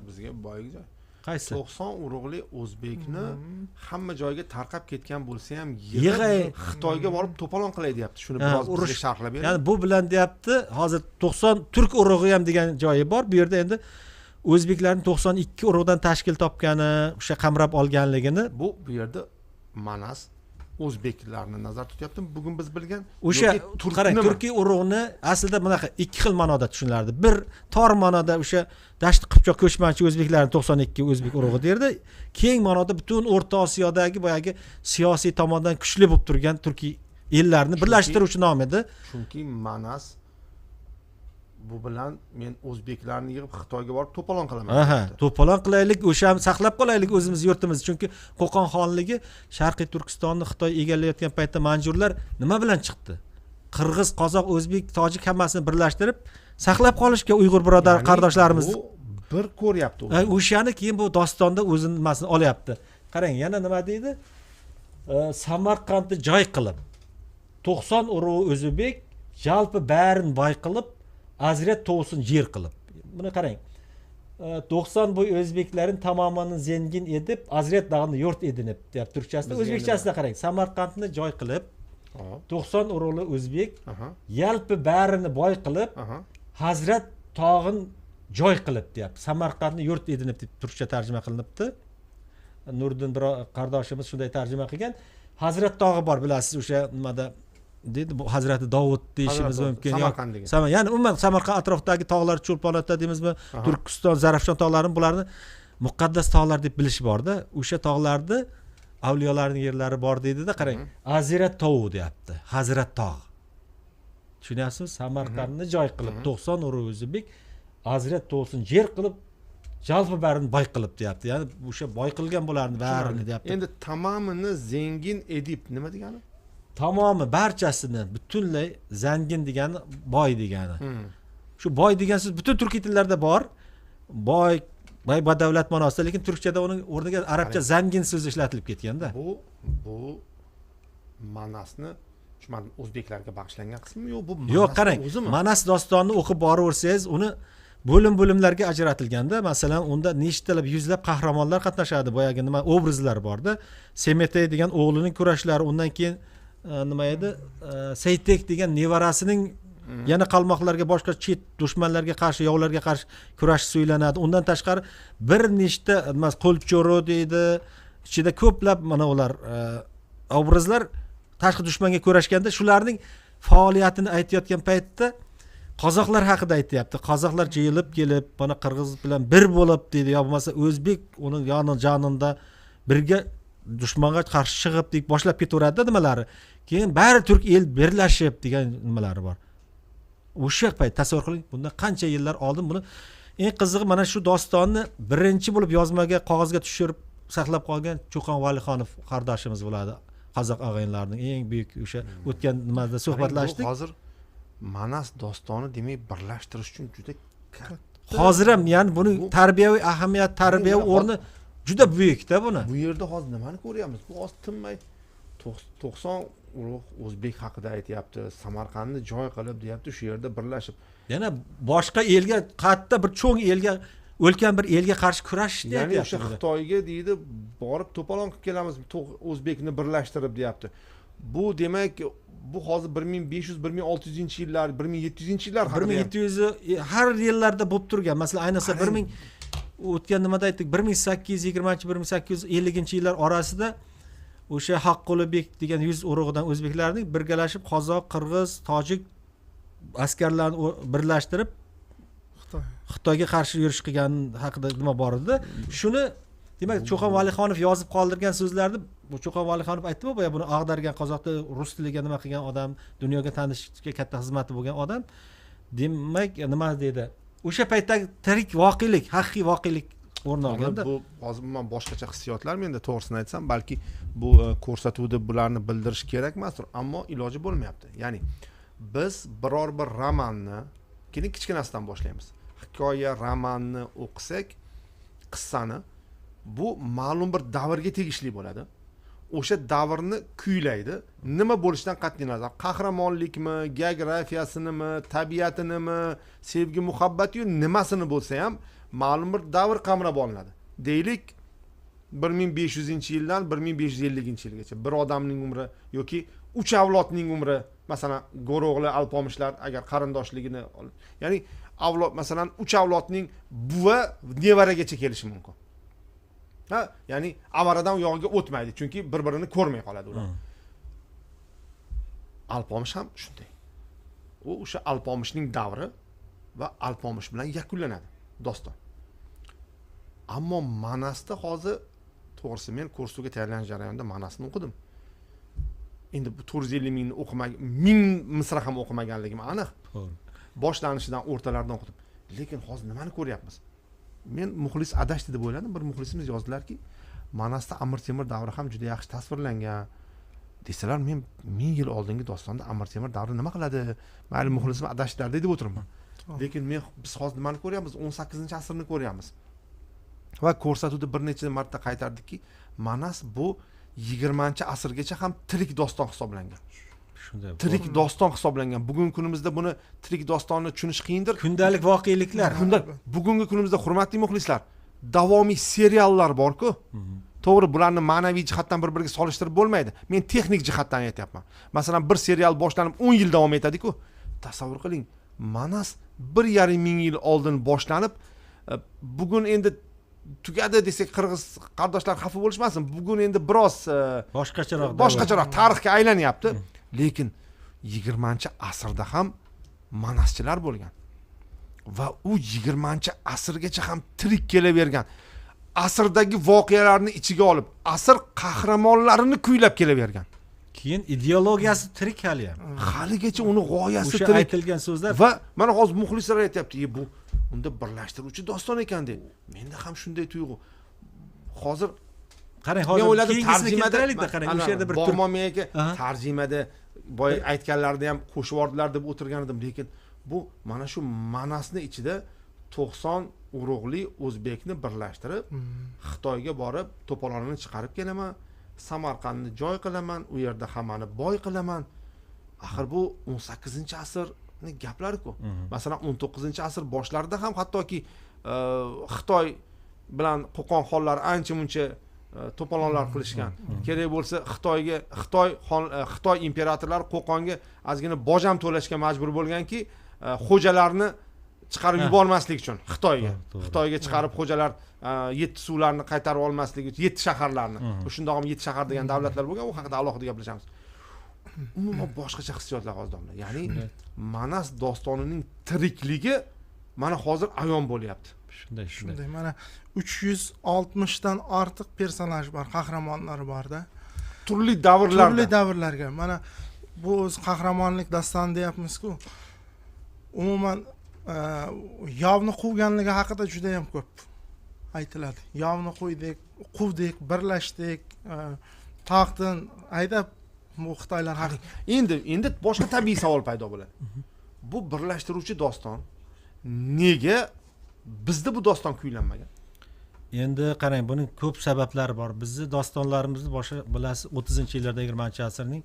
Bizga boyagi joy. Qaysi? 90 urug'li o'zbekni hamma joyga tarqab ketgan bo'lsa ham yig'ib Xitoyga borib to'polon qilay deyapti. Shuni biroz bizga sharhlab bering. Ya'ni bu bilan deyapti, hozir 90 turk urug'i ham degan joyi bor. Bu yerda endi o'zbeklarning 92 urug'dan tashkil topgani, o'sha qamrab olganligini bu yerda Manas o'zbeklarni nazarda tutyapti. Bugun biz bilgan o'sha qarang, turkiy urug'ni aslida bunaqa ikki xil ma'noda tushunilardi. Bir tor ma'noda o'sha Dashti Qipchoq ko'chmanchi o'zbeklarni 92 o'zbek urug'i derdi. Keng ma'noda butun O'rta Osiyodagi boyagi siyosiy tomondan kuchli bo'lib turgan turkiy ellarni birlashtiruvchi nom edi. Chunki Manas bu bilan men o'zbeklarni yig'ib Xitoyga borib to'polon qilaman. Aha, to'polon qilaylik, o'sha ham saqlab qolaylik o'zimiz yurtimizni. Chunki Qo'qon xonligi Sharqiy Turkistonni Xitoy egallayotgan paytda manjurlar nima bilan chiqdi? Qirg'iz, qozoq, o'zbek, tojik hammasini birlashtirib saqlab qolishga uyg'ur birodar qardoshlarimiz bu bir ko'ryapti. O'shani keyin bu dostonda o'zini nimasini olyapti. Qarang, yana nima deydi? Samarqandni joy qilib 90 urug' o'zbek jalpi barin boy qilib Azret to'sin yer qilib. Buni qarang. 90 boy o'zbeklerin tamamını zengin edip Azret dağını yurt edinib deyapti turkchasida. O'zbekchasida qarang. Samarqandni joy qilib 90 urug'li o'zbek yalpi barini boy qilib Hazrat tog'in joy qilib deyapti. Samarqandni yurt edinib deb turkcha tarjima qilinibdi. Nuriddin bir qardoshimiz shunday tarjima qilgan. Hazrat tog'i bor, bilasiz, o'sha nimada deydi, bu Hazrati Dovud deyishimiz mumkin. Samarqand degan. Ya'ni umuman Samarqand atrofidagi tog'lar, Cho'lponota deymizmi, Turkiston, Zarafshon tog'larini, bularni muqaddas tog'lar deb bilish borda. O'sha tog'larda avliyolarning yerlari bor deydida, qarang. Azirat tog'i deyapti. Hazrat tog'. Tushunyapsizmi? Samarqandni joy qilib 90 urug' o'zbek Azirat tog'ini yer qilib jalpi barini boy qilib deyapti. Ya'ni o'sha boy qilgan bularni barini deyapti. Endi tamomini zengin edib nima degani? Tamomi barchasini butunlay zangin degani boy degani. Shu boy degan so'z butun turkiy tillarda bor. Boy, boy badavlat ma'nosida, lekin turkchada uning o'rniga arabcha zangin so'zi ishlatilib ketganda. Bu Manasni tushunmadim, o'zbeklarga bag'ishlangan qismi yo'q, bu yo'q, qarang, o'zimi? Manas dostonini o'qib boraversangiz, uni bo'lim-bo'limlarga ajratilganda, masalan, unda nechtalab yuzlab qahramonlar qatnashadi. Boyagi nima obrazlar borda. Semetey degan o'g'lining kurashlari, undan keyin nima edi? Seytek degan nevarasining yana qalmoqlarga, boshqa chet dushmanlarga qarshi, yovlarga qarshi kurash so'ylanadi. Undan tashqari bir nechta nima qo'lcho'ri deydi, ichida ko'plab mana ular obrazlar tashqi dushmanga kurashganda shularning faoliyatini aytayotgan paytda Qozoqlar haqida aytyapti. Qozoqlar jiyilib kelib, mana qirg'iz bilan bir bo'lib deydi, yo bo'lmasa o'zbek uni yonida birga dushmanga qarshi chiqib deb boshlab ketaveradida nimalari. Keyin bari turk el birlashib degan nimalari bor. O'sha payt tasavvur qiling, bundan qancha yillar oldin buni eng qizig'i mana shu dostonni birinchi bo'lib yozmaga, qog'ozga tushirib saqlab qolgan Cho'qon Valixonov qardoshimiz bo'ladi. Qozoq og'aynilarning eng buyuk o'sha o'tgan nimada suhbatlashdik. Hozir Manas dostoni demak birlashtirish uchun juda katta. Hozir ham ya'ni buning tarbiyaviy ahamiyat, tarbiyaviy o'rni juda buyukda buni. Bu yerda hozir nimani ko'ryapmiz? Bu hozir tinmay 90 urug' o'zbek haqida aytyapti, Samarqandni joy qilib deyapti, shu yerda birlashib. Yana boshqa elga, katta bir cho'ng elga, o'lkan bir elga qarshi kurashishdi aytyapti. Ya'ni o'sha Xitoyga deydi, borib to'polon qilib kelamiz, o'zbekni birlashtirib deyapti. Bu demak, bu hozir 1500, 1600 yillar, 1700 yillar haqida. 1700 har yillarda bo'lib turgan. Masalan, ayniqsa 1000 o'tgan nimada aytdik, 1820 1850 yillar orasida o'sha Haqqulibek degan 100 urug'idan o'zbeklarning birgalashib qozoq, qirg'iz, tojik askarlarni birlashtirib Xitoyga qarshi yurish qilgan haqida nima bor edi. Shuni demak Cho'qon Valixonov yozib qoldirgan so'zlarni bu Cho'qon Valixonov aytdimi, boya buni ag'dargan, qozoqda rus tiliga nima qilgan odam, dunyoga tanishga katta xizmati bo'lgan odam. Demak, nima deydi? O'sha paytdagi tirik voqelik, haqiqiy voqelik o'rin olganda. Bu hozir umuman boshqacha hissiyotlar menda, to'g'risini aytsam, balki bu ko'rsatuvda bularni bildirish kerak emasdir, ammo iloji bo'lmayapti. Ya'ni biz biror bir romanni, keyin kichkinasidan boshlaymiz. Hikoya, romanni o'qisak, qissani, bu ma'lum bir davrga tegishli bo'ladi. O'sha davrni kuylaydi. Nima bo'lishidan qat'iy nazar, qahramonlikmi, geografiyasinimi, tabiatinimi, sevgi muhabbati nimasini bo'lsa ham ma'lum bir davr qamrab olinadi. Deylik 1500-yildan 1550-yilgacha bir odamning umri yoki 3 avlodning umri, masalan, Go'ro'g'li, Alpomishlar agar qarindoshligini, ya'ni avlod, masalan, 3 avlodning buva nevaragacha kelishi mumkin. Ha, ya'ni avaradan u yog'iga o'tmaydi, chunki bir-birini ko'rmay qoladi ular. Alpomish ham shunday. U o'sha Alpomishning davri va Alpomish bilan yakunlanadi doston. Ammo Manasda hozir to'g'risi men ko'rsatuvga tayyorlanish jarayonida Manasni o'qidim. Endi bu 450 mingni o'qimagan, 1000 misra ham o'qimaganligim aniq. Boshlanishidan, o'rtalaridan o'qidim. Lekin hozir nimani ko'ryapmiz? Men muxlis adashdi deb o'yladim. Bir muxlisimiz yozdilarki, Manasda Amir Temur davri ham juda yaxshi tasvirlangan desalar, men 1000 yil oldingi dostonda Amir Temur davri nima qiladi? Mayli, muxlisim adashdilar deb o'tiribman. Lekin men biz hozir nimani ko'ryapmiz? 18-asrni ko'ryapmiz. Va ko'rsatuvda bir necha marta qaytardikki, Manas bu 20-asrgacha ham tirik doston hisoblangan. Shunday. Tirik doston hisoblangan. Bugungi kunimizda buni tirik dostonni tushunish qiyindir. Kundalik voqeliklar. Bugungi kunimizda hurmatli muxlislar, davomiy seriallar bor-ku. To'g'ri, bularni ma'naviy jihatdan bir-biriga solishtirib bo'lmaydi. Men texnik jihatdan aytyapman. Masalan, bir serial boshlanib 10 yil davom etadi-ku. Tasavvur qiling, Manas 1,5 ming yil oldin boshlanib, bugun endi tugadi desak qirg'iz qardoshlar xafa bo'lishmasin. Bugun endi biroz boshqacharoq tarixga aylanyapti. Lekin 20-asrda ham manaschilar bo'lgan va u 20-asrgacha ham tirik kelavergan. Asrdagi voqealarni ichiga olib, asr qahramonlarini kuylab kelavergan. Keyin ideologiyasi tirik hali ham. Haligacha uni g'oyasi tirik. O'sha aytilgan so'zlar va mana hozir muxlislar aytayapti, bu unda birlashtiruvchi doston ekan deb. Menda ham shunday tuyg'u. Hozir qarang, hozir keyingisini keltiraylik-da, qarang, o'sha yerda bir Bog'mon aka tarjimada boya aytganlarida ham qo'shib yubordilar deb o'tirgan edim, lekin bu mana shu Manasni ichida 90 urug'li o'zbekni birlashtirib, Xitoyga borib to'polonini chiqarib kelaman, Samarqandni joy qilaman, u yerda hammani boy qilaman. Axir bu 18-asrning gaplari-ku. Masalan, 19-asr boshlarida ham hattoki Xitoy bilan Qo'qon xonlari ancha-muncha to'polonlar qilishgan. Kerak bo'lsa Xitoyga, Xitoy imperatorlari Qo'qonga ozgina boj ham to'lashga majbur bo'lganki, xo'jalarni chiqarib yubormaslik uchun Xitoyga. Xitoyga chiqarib xo'jalar 7 suvlarni qaytarib olmaslik uchun 7 shaharlarni. Shundoq ham 7 shahar degan davlatlar bo'lgan, u haqida alohida gaplashamiz. Umuman boshqacha hissiyotlar hozir domla. Ya'ni Manas dostonining tirikligi mana hozir ayon bo'lyapti. Shunday, shunday. Mana 360 dan ortiq personaj bor, qahramonlar borda. Turli davrlarda. Turli davrlarga. Mana bu o'z qahramonlik dostoni deyapmiz-ku. Umuman yovni quvganligi haqida juda ham ko'p aytiladi. Yovni quvdik, birlashdik, taxtdan haydab bu Xitoylar haqida. Endi boshqa tabiiy savol paydo bo'ladi. Bu birlashtiruvchi doston nega bizda bu doston kuylanmagan? Endi qarang, buning ko'p sabablari bor. Bizni dostonlarimizni boshi bilasiz, 30-yillarda 20-asrning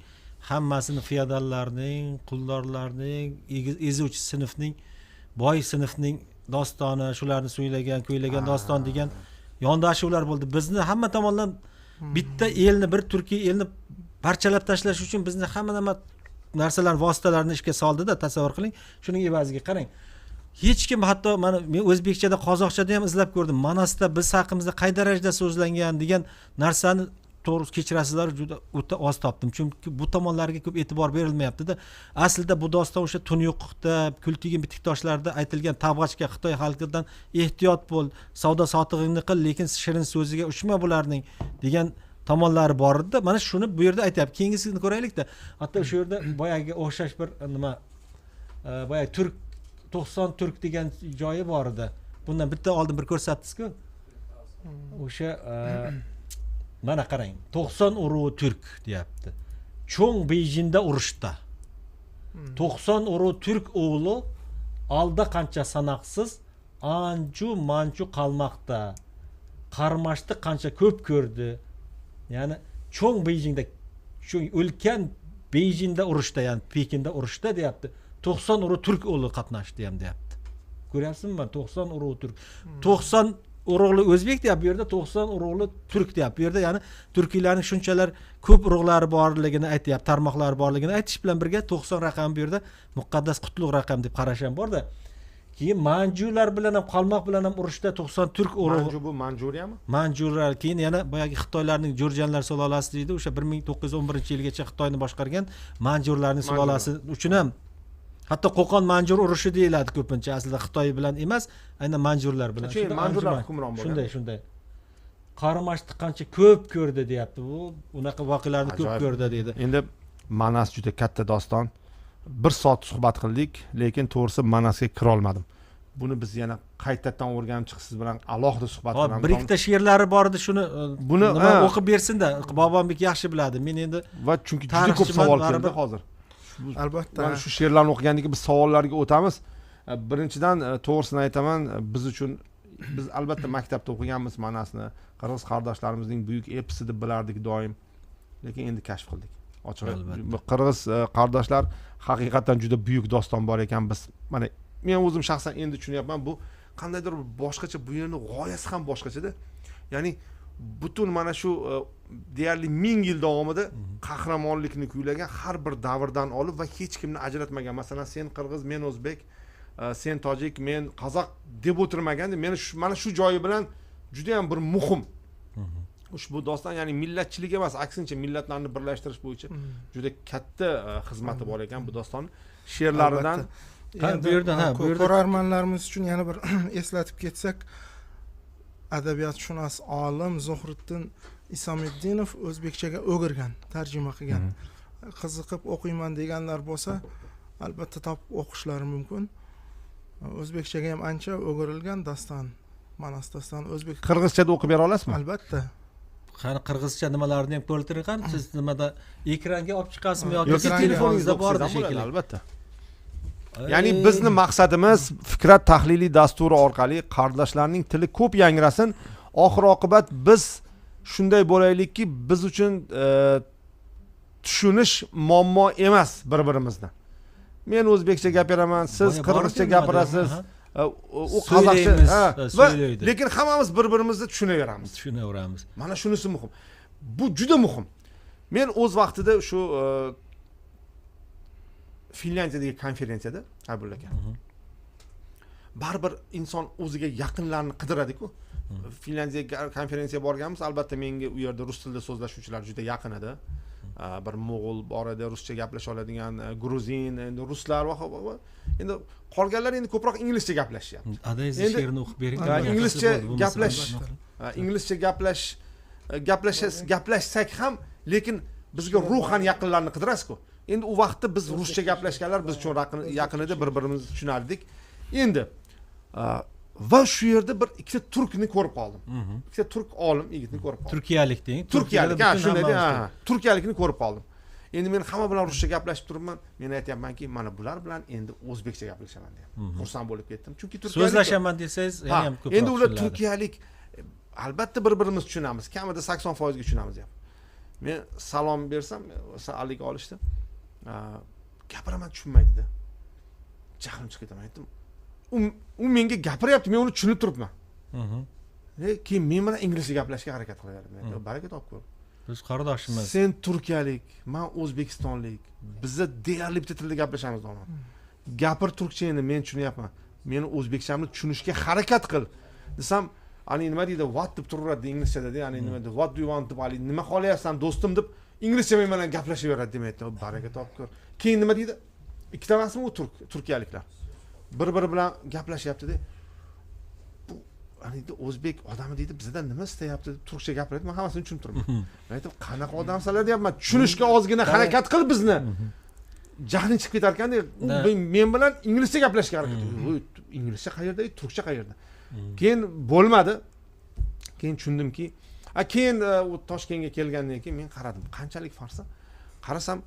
hammasini feodallarning, quldorlarning, ezuvchi sinfning, boy sinfning dostoni, shularni so'ylagan, kuylagan doston degan yondashuvlar bo'ldi. Bizni hamma tomondan bitta elni, bir turkiy elni parchalab tashlash uchun bizni hamma nima narsalar, vositalarni ishga soldida, tasavvur qiling. Shuning evaziga qarang, hech kim, hatto mana men o'zbekchada, qozoqchada ham izlab ko'rdim, Manasda biz haqimizda qay darajada so'zlangan degan narsani, to'g'risi kechirasizlar, juda o'ta oz topdim. Chunki bu tomonlarga ko'p e'tibor berilmayapti-da. Aslida bu doston o'sha Tunyuqda, Kultigin bitiktoshlarda aytilgan Tabg'achga, Xitoy xalqidan ehtiyot bo'l, savdo sotig'ingni qil, lekin shirin so'ziga uchma bularning degan tomonlari bor edi. Mana shuni bu yerda aytyapti. Keyingisini ko'raylik-da. Hatto shu yerda boyagi o'xshash bir nima, boyagi turk 90 turk degan joyi bor edi. Bundan bitta oldin bir ko'rsatdingiz-ku. O'sha mana qarang, 90 urug' turk deyapti. Cho'ng Beyjingda urushda. 90 urug' turk o'g'li alda qancha sanoqsiz anju manchu qalmoqda. Qarmashni qancha ko'p ko'rdi. Ya'ni Cho'ng Beyjingda, shu ulkan Beyjingda urushda, ya'ni Pekinda urushda deyapti. 90 urug' turk o'g'li qatnashdi ham deyapti. Ko'ryapsizmi? 90 urug' turk. 90 urug'li o'zbek deyapti, bu yerda 90 urug'li turk deyapti. Bu yerda ya'ni turkiylarning shunchalar ko'p urug'lari borligini aytyapti, tarmoqlari borligini aytish bilan birga 90 raqami bu yerda muqaddas qutlug' raqam deb qarash ham borda. Keyin manjular bilan ham, qalmoq bilan ham urushda 90 turk urug'i. Manju bu Manjuriyami? Manjurlar, keyin yana boyagi Xitoylarning Jurjanlar sulolasi deydi, o'sha 1911-yilgacha Xitoyni boshqargan manjurlarning sulolasi uchun ham hatto Qo'qon Manjur urushi deyiladi ko'pincha. Aslida Xitoy bilan emas, aynan manjurlar bilan. Chunki manjurlar hukmron bo'lgan. Shunday, shunday. Qarimashni qancha ko'p ko'rdi deyapti. Bu unaqa voqealarni ko'p ko'rdi deydi. Endi Manas juda katta doston. 1 soat suhbat qildik, lekin to'g'risi Manasga kira olmadim. Buni biz yana qaytadan o'rganib chiqib siz bilan alohida suhbat qilamiz. Bir ikkita she'rlari bor edi, shuni buni nima o'qib bersin-da. Bobombek yaxshi biladi. Men endi va chunki juda ko'p savol keldi hozir. Albatta. Mana shu she'rlarni o'qigandan keyin biz savollarga o'tamiz. Birinchidan to'g'risini aytaman, biz uchun, biz albatta maktabda o'qiganmiz Manasni, qirg'iz qardoshlarimizning buyuk eposi deb bilardik doim. Lekin endi kashf qildik. Ochig'i, qirg'iz qardoshlar haqiqatan juda buyuk doston bor ekan. Biz mana men o'zim shaxsan endi tushunyapman, bu qandaydir boshqacha, bu yerning g'oyasi ham boshqachada. Ya'ni butun mana shu deyarli 1000 yil davomida qahramonlikni kuylagan har bir davrdan olib va hech kimni ajratmagan. Masalan, sen qirg'iz, men o'zbek, sen tojik, men qozoq deb o'tirmagan. Meni mana shu joyi bilan juda ham bir muhim ushbu doston, ya'ni millatchilik emas, aksincha millatlarni birlashtirish bo'yicha juda katta xizmati bor ekan bu doston she'rlaridan. Bu yerda ha, bu yerda ko'rarmanlarimiz uchun yana bir eslatib ketsak, adabiyotshunos olim Zuhriddin Isomiddinov o'zbekchaga o'girgan, tarjima qilgan. Qiziqib o'qiyman deganlar bo'lsa, albatta topib o'qishlari mumkin. O'zbekchaga ham ancha o'girilgan doston, Manas dostoni o'zbek. Qirg'izchada o'qib bera olasizmi? Albatta. Qani qirg'izcha nimalarni ham ko'rtirgan, siz nimada ekranga olib chiqasizmi yoki telefoningizda bordi shekilli? Albatta. Ya'ni bizni maqsadimiz Fikrat tahliliy dasturi orqali qardoshlarning tili ko'p yangrasin. Oxir oqibat biz shunday bo'laylikki, biz uchun tushunish muammo emas bir-birimizni. Men o'zbekcha gapiraman, siz qirg'izcha gapirasiz, u qozoqcha, va lekin hammamiz bir-birimizni tushunaveramiz. Tushunaveramiz. Mana shunisi muhim. Bu juda muhim. Men o'z vaqtida shu Finlyandiyadagi konferensiyada Abdulla aka, baribir inson o'ziga yaqinlarni qidiradi-ku. Finlyandiyaga konferensiya borganmiz, albatta menga u yerda rus tilida so'zlashuvchilar juda yaqin edi. Bir mo'g'ul bor edi, ruscha gaplasha oladigan, gruzin, endi ruslar va endi qolganlar endi ko'proq inglizcha gaplashyapti. Adangiz she'rini o'qib bering. Inglizcha gaplash, inglizcha gaplashsak ham, lekin bizga ruhan yaqinlarni qidirasiz-ku. Endi u vaqtda biz ruscha gaplashganlar biz uchun yaqin edi, bir-birimizni tushunardik. Endi va shu yerda bir ikkita turkni ko'rib qoldim. Ikkita turk olim yigitni ko'rib qoldim. Turkiyalik deng. Turkiyalik, ha, shunday, ha. Turkiyalikni ko'rib qoldim. Endi men hamma bilan ruscha gaplashib turibman. Men aytyapmanki, mana bular bilan endi o'zbekcha gaplashaman deyapman. Xursand bo'lib ketdim. Chunki turkiyalik so'zlashaman desangiz, yana ham ko'proq. Endi ular turkiyalik, albatta bir-birimizni tushunamiz. Kamida 80% ga tushunamiz deyapman. Men salom bersam, alik olishdi. Gapiraman, tushunmaydi-da. Jahlim chiqib ketaman, aytdim. U menga gapiryapti, men uni tushunib turibman. Keyin men bilan inglizcha gaplashishga harakat qilyapman. Baraka topib ko'r. Biz qardoshimiz. Sen turkiyalik, men o'zbekistonlik. Biza deyarli bitta tilda gaplashamiz domla. Gapir turkcha endi, men tushunyapman. Meni o'zbekchamni tushunishga harakat qil desam, ani nima deydi, what deb turaveradi inglizchada, ya'ni nima deydi, what do you want deb, ali nima xohlayapsan do'stim deb inglizcha men bilan gaplashaveradi demaydi. Baraka topib ko'r. Keyin nima deydi? Ikkita emasmi u turkiyaliklar. Bir-biri bilan gaplashyapti-da. Bu ani o'zbek odami deydi, bizdan nima istayapti deb turkcha gapiradi. Men hammasini tushunib turibman. Men aytdim, qanaqa odamsanlar deyapman. Tushunishga ozgina harakat qil bizni. Jahling chiqib ketar ekan-da, men bilan inglizcha gaplashishga harakat qildi. Inglizcha qayerda, turkcha qayerda? Keyin bo'lmadi. Keyin tushundimki, keyin u Toshkentga kelgandan keyin men qaradim, qanchalik farqsa. Qarasam,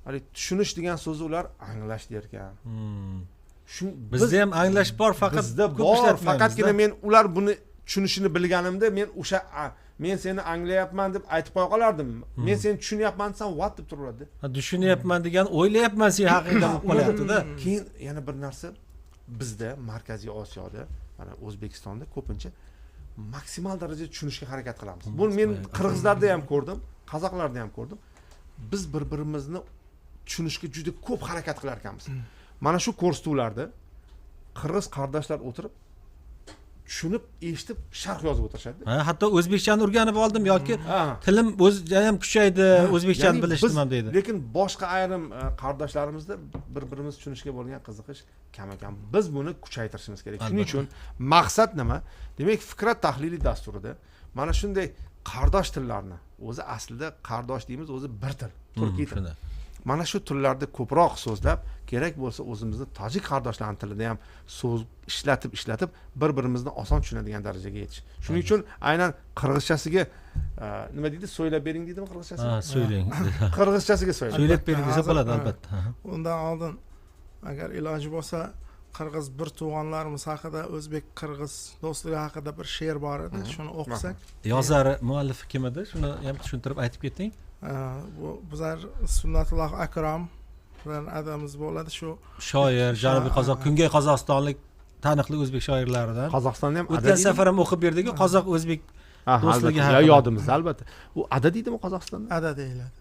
hali tushunish degan so'zni ular anglash der ekan. Shu bizda ham anglash bor, faqat bizda bor, faqatgina men ular buni tushunishini bilganimda men o'sha men seni anglayapman deb aytib qo'ya qolardim. Men seni tushunyapman desam, what deb turaveradi. Ha, tushunyapman degan o'ylayapman sen haqingda bo'lib qolyapti-da. Keyin yana bir narsa, bizda Markaziy Osiyoda, mana O'zbekistonda ko'pincha maksimal darajada tushunishga harakat qilamiz. Buni men qirg'izlarda ham ko'rdim, qozoqlarda ham ko'rdim. Biz bir-birimizni tushunishga juda ko'p harakat qilar ekanmiz. Mana shu ko'rsatuvlarda qirg'iz qardoshlar o'tirib tushunib, eshitib, sharh yozib o'tirishadi. Ha, hatto o'zbekchani o'rganib oldim yoki tilim o'zi ham kuchaydi, o'zbekchani bilishdim ham deydi. Lekin boshqa ayrim qardoshlarimizda bir-birimizni tushunishga bo'lgan qiziqish kam ekan. Biz buni kuchaytirishimiz kerak. Shuning uchun maqsad nima? Demak, Fikrat tahliliy dasturida mana shunday qardosh tillarni, o'zi aslida qardosh deymiz, o'zi bir til, turkiy til. Mana shu tillarda ko'proq so'zlab, kerak bo'lsa o'zimizni tojik qardoshlarning tilida ham so'z ishlatib bir-birimizni oson tushunadigan darajaga yetish. Shuning uchun aynan qirg'izchasiga nima deydi, so'ylab bering deydimi qirg'izchasiga? Ha, so'ylang. Qirg'izchasiga so'ylang. So'ylab bering desa bo'ladi albatta. Undan oldin agar iloji bo'lsa qirg'iz bir tug'anlarimiz haqida, o'zbek qirg'iz do'stligi haqida bir she'r bor edi, shuni o'qisak. Yozari muallifi kim edi? Shuni ham tushuntirib aytib keting. Bu bizlar Sunnatulloh Akrom bilan adamiz bo'ladi, shu shoir, Janubiy Qozoq, Kungay Qozog'istonlik taniqli o'zbek shoirlaridan. Qozog'istonda ham o'tgan safar ham o'qib berdik-ku, qozoq o'zbek do'stligi haqida. Yodimizda albatta. U ada deydimi Qozog'istonda? Ada deyiladi.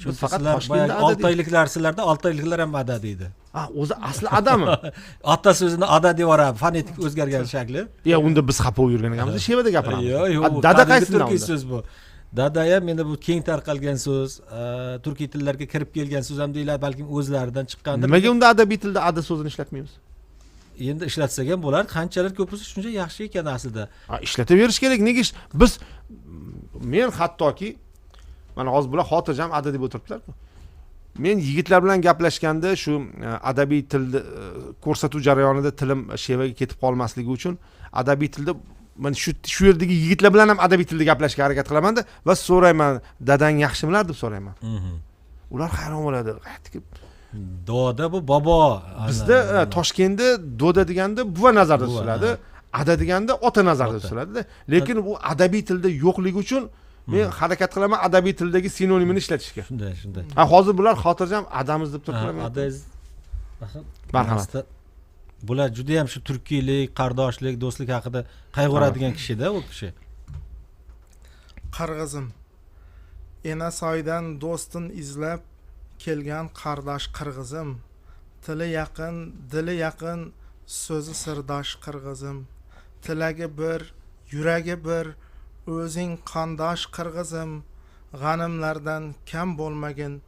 Shu faqat Toshkentda oltoyliklar, sizlarda oltoyliklar ham ada deydi. Ha, o'zi asli adami. Ota so'zini ada deb yuboradi, fonetik o'zgargan shakli. Ya unda biz xafa bo'lib yurgan ekanmiz, shevada gapiramiz. Yo'q, dada qaysi turkiy so'z bu? Dada ham endi bu keng tarqalgan so'z, turkiy tillarga kirib kelgan so'z ham deyiladi, balkim o'zlaridan chiqqandir. Nimaga unda adabiy tilda ada so'zini ishlatmaymiz? Endi ishlatsak ham bo'lar, qanchalar ko'p bo'lsa shuncha yaxshi ekan aslida. Ha, ishlataverish kerak. Nega biz men hattoki mana hozir bular xotirjam ada deb o'tiribdilar-ku. Men yigitlar bilan gaplashganda shu adabiy tilni ko'rsatuv jarayonida tilim shevaga ketib qolmasligi uchun adabiy tilda men shu yerdagi yigitlar bilan ham adabiy tilda gaplashishga harakat qilaman-da va so'rayman, dadang yaxshimilar deb so'rayman. Ular hayron bo'ladi. Doda bu bobo. Bizda Toshkentda doda deganda buva nazarda tutiladi, ada deganda ota nazarda tutiladi. Lekin bu adabiy tilda yo'qligi uchun men harakat qilaman adabiy tildagi sinonimini ishlatishga. Shunday, shunday. Ha, hozir bular xotirjam adamiz deb turibdilar. Adangiz marhamat. Bular juda ham shu turkiylik, qardoshlik, do'stlik haqida qayg'uradigan kishida u kishi. Qirg'izim ena soydan do'stin izlab kelgan qardosh qirg'izim, tili yaqin, dili yaqin, so'zi sirdosh qirg'izim, tilagi bir, yuragi bir, o'zing qondosh qirg'izim, G'animlardan kam bo'lmagin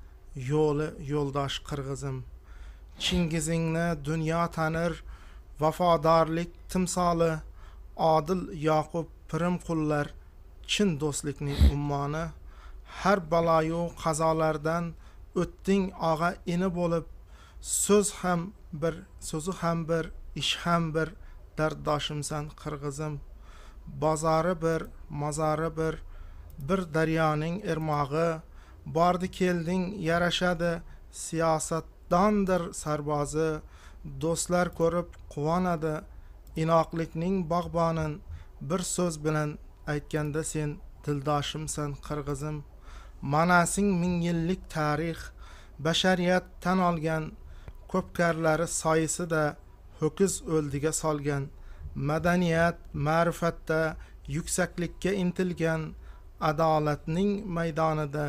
yo'li yo'ldosh qirg'izim. Chingizingni dunyo tanir, vafodorlik timsoli, Odil Yoqub pirim qullar, chin do'stlikning ummoni. Har baloyu qazolardan o'tding og'a ini bo'lib, so'z ham bir, so'zi ham bir, ish ham bir, darddoshimsan qirg'izim. Bozori bir, mozori bir, bir daryoning irmog'i, bordi kelding yarashadi, siyosatdondir sarbozi. Do'stlar ko'rib quvonadi, inoqlikning bog'bonin, bir so'z bilan aytganda sen dildoshimsan qirg'izim. Manasing ming yillik tarix, bashariyat tan olgan, ko'pkarlari soyisida ho'kiz o'ldiga solgan, madaniyat ma'rifatda yuksaklikka intilgan, adolatning maydonida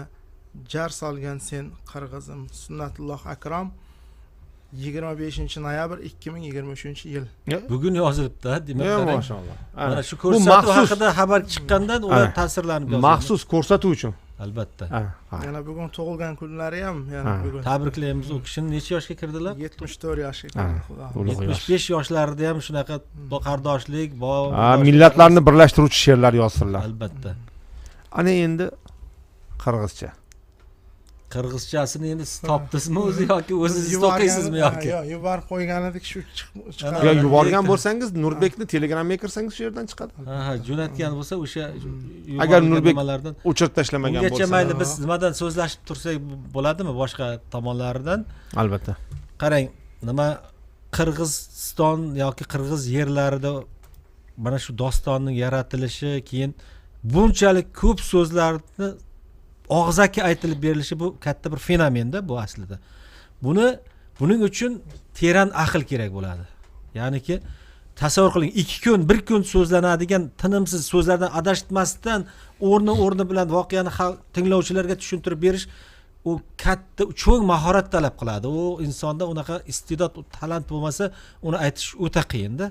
jar solgan sen qirg'izim. Sunnatulloh Akrom, 25 noyabr 2023 yil. Bugun yozilibdi, demak maşalloh. Mana shu ko'rsatuv haqida xabar chiqqandan ular ta'sirlanib yozgan. Maxsus ko'rsatuv uchun. Albatta. Yana bugun tug'ilgan kunlari ham, yana bugun. Tabriklaymiz u kishini. Necha yoshga kirdilar? 74 yoshga kirdi, xudo. 75 yoshlarida ham shunaqa qardoshlik, millatlarni birlashtiruvchi she'rlar yozsinlar. Albatta. Ana endi qirg'izcha. Qirg'izchasini endi siz topdingizmi o'zi yoki o'zingiz to'qiysizmi yoki? Yo'q, yuborib qo'ygan edik, shu chiqadi. Yo, yuborgan bo'lsangiz Nurbekni Telegramga kirsangiz shu yerdan chiqadi. Ha, jo'natgan bo'lsa o'sha agar Nurbek o'chirib tashlamagan bo'lsa. Ungacha mayli biz nimadan so'zlashib tursak bo'ladimi, boshqa tomonlaridan? Albatta. Qarang, nima Qirg'iziston yoki qirg'iz yerlarida mana shu dostonning yaratilishi, keyin bunchalik ko'p so'zlarni og'zaki aytilib berilishi bu katta bir fenomenda bu aslida. Buning uchun teran aql kerak bo'ladi. Ya'niki tasavvur qiling, 2 kun, 1 kun so'zlanadigan tinimsiz so'zlardan adashmasdan o'rni-o'rni bilan voqeani tinglovchilarga tushuntirib berish u katta cho'ng mahorat talab qiladi. U insonda unaqa iste'dod, talant bo'lmasa uni aytish o'ta qiyinda.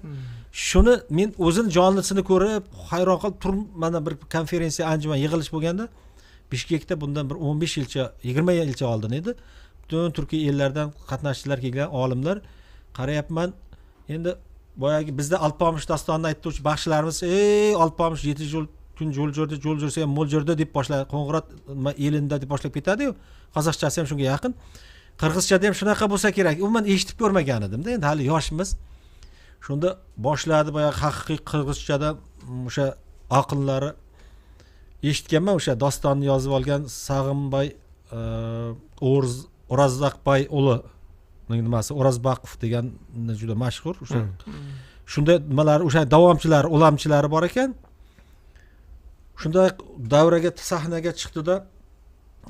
Shuni men o'zini jonlisini ko'rib hayron qolib turib, mana bir konferensiya, anjuman, yig'ilish bo'lganda Bishkekda bundan bir 15 yilcha, 20 yilcha oldin edi. Butun turkiy ellardan qatnashchilar kelgan olimlar, qarayapman. Endi boyagi bizda Alpomish dostonini aytuvchi baxshilarimiz, "Ey Alpomish 7 yil kun yo'l jo'rda, yo'l jursa ham mo'l jo'rda" deb boshladi, Qo'ng'irot elinda deb boshlab ketadi-yu. Qozoqchasi ham shunga yaqin. Qirg'izchada ham shunaqa bo'lsa kerak. Umuman eshitib ko'rmagan edimda, endi hali yoshmiz. Shunda boshladi boyagi haqiqiy qirg'izchada o'sha oqinlari eshitganman, o'sha dostonni yozib olgan Sag'inboy O'razaqbay o'g'lining nimasi, O'razbaqov degan juda mashhur o'sha. Shunda nimalar, o'sha davomchilari, ulamchilari bor ekan. Shunda davraga, sahnaga chiqdida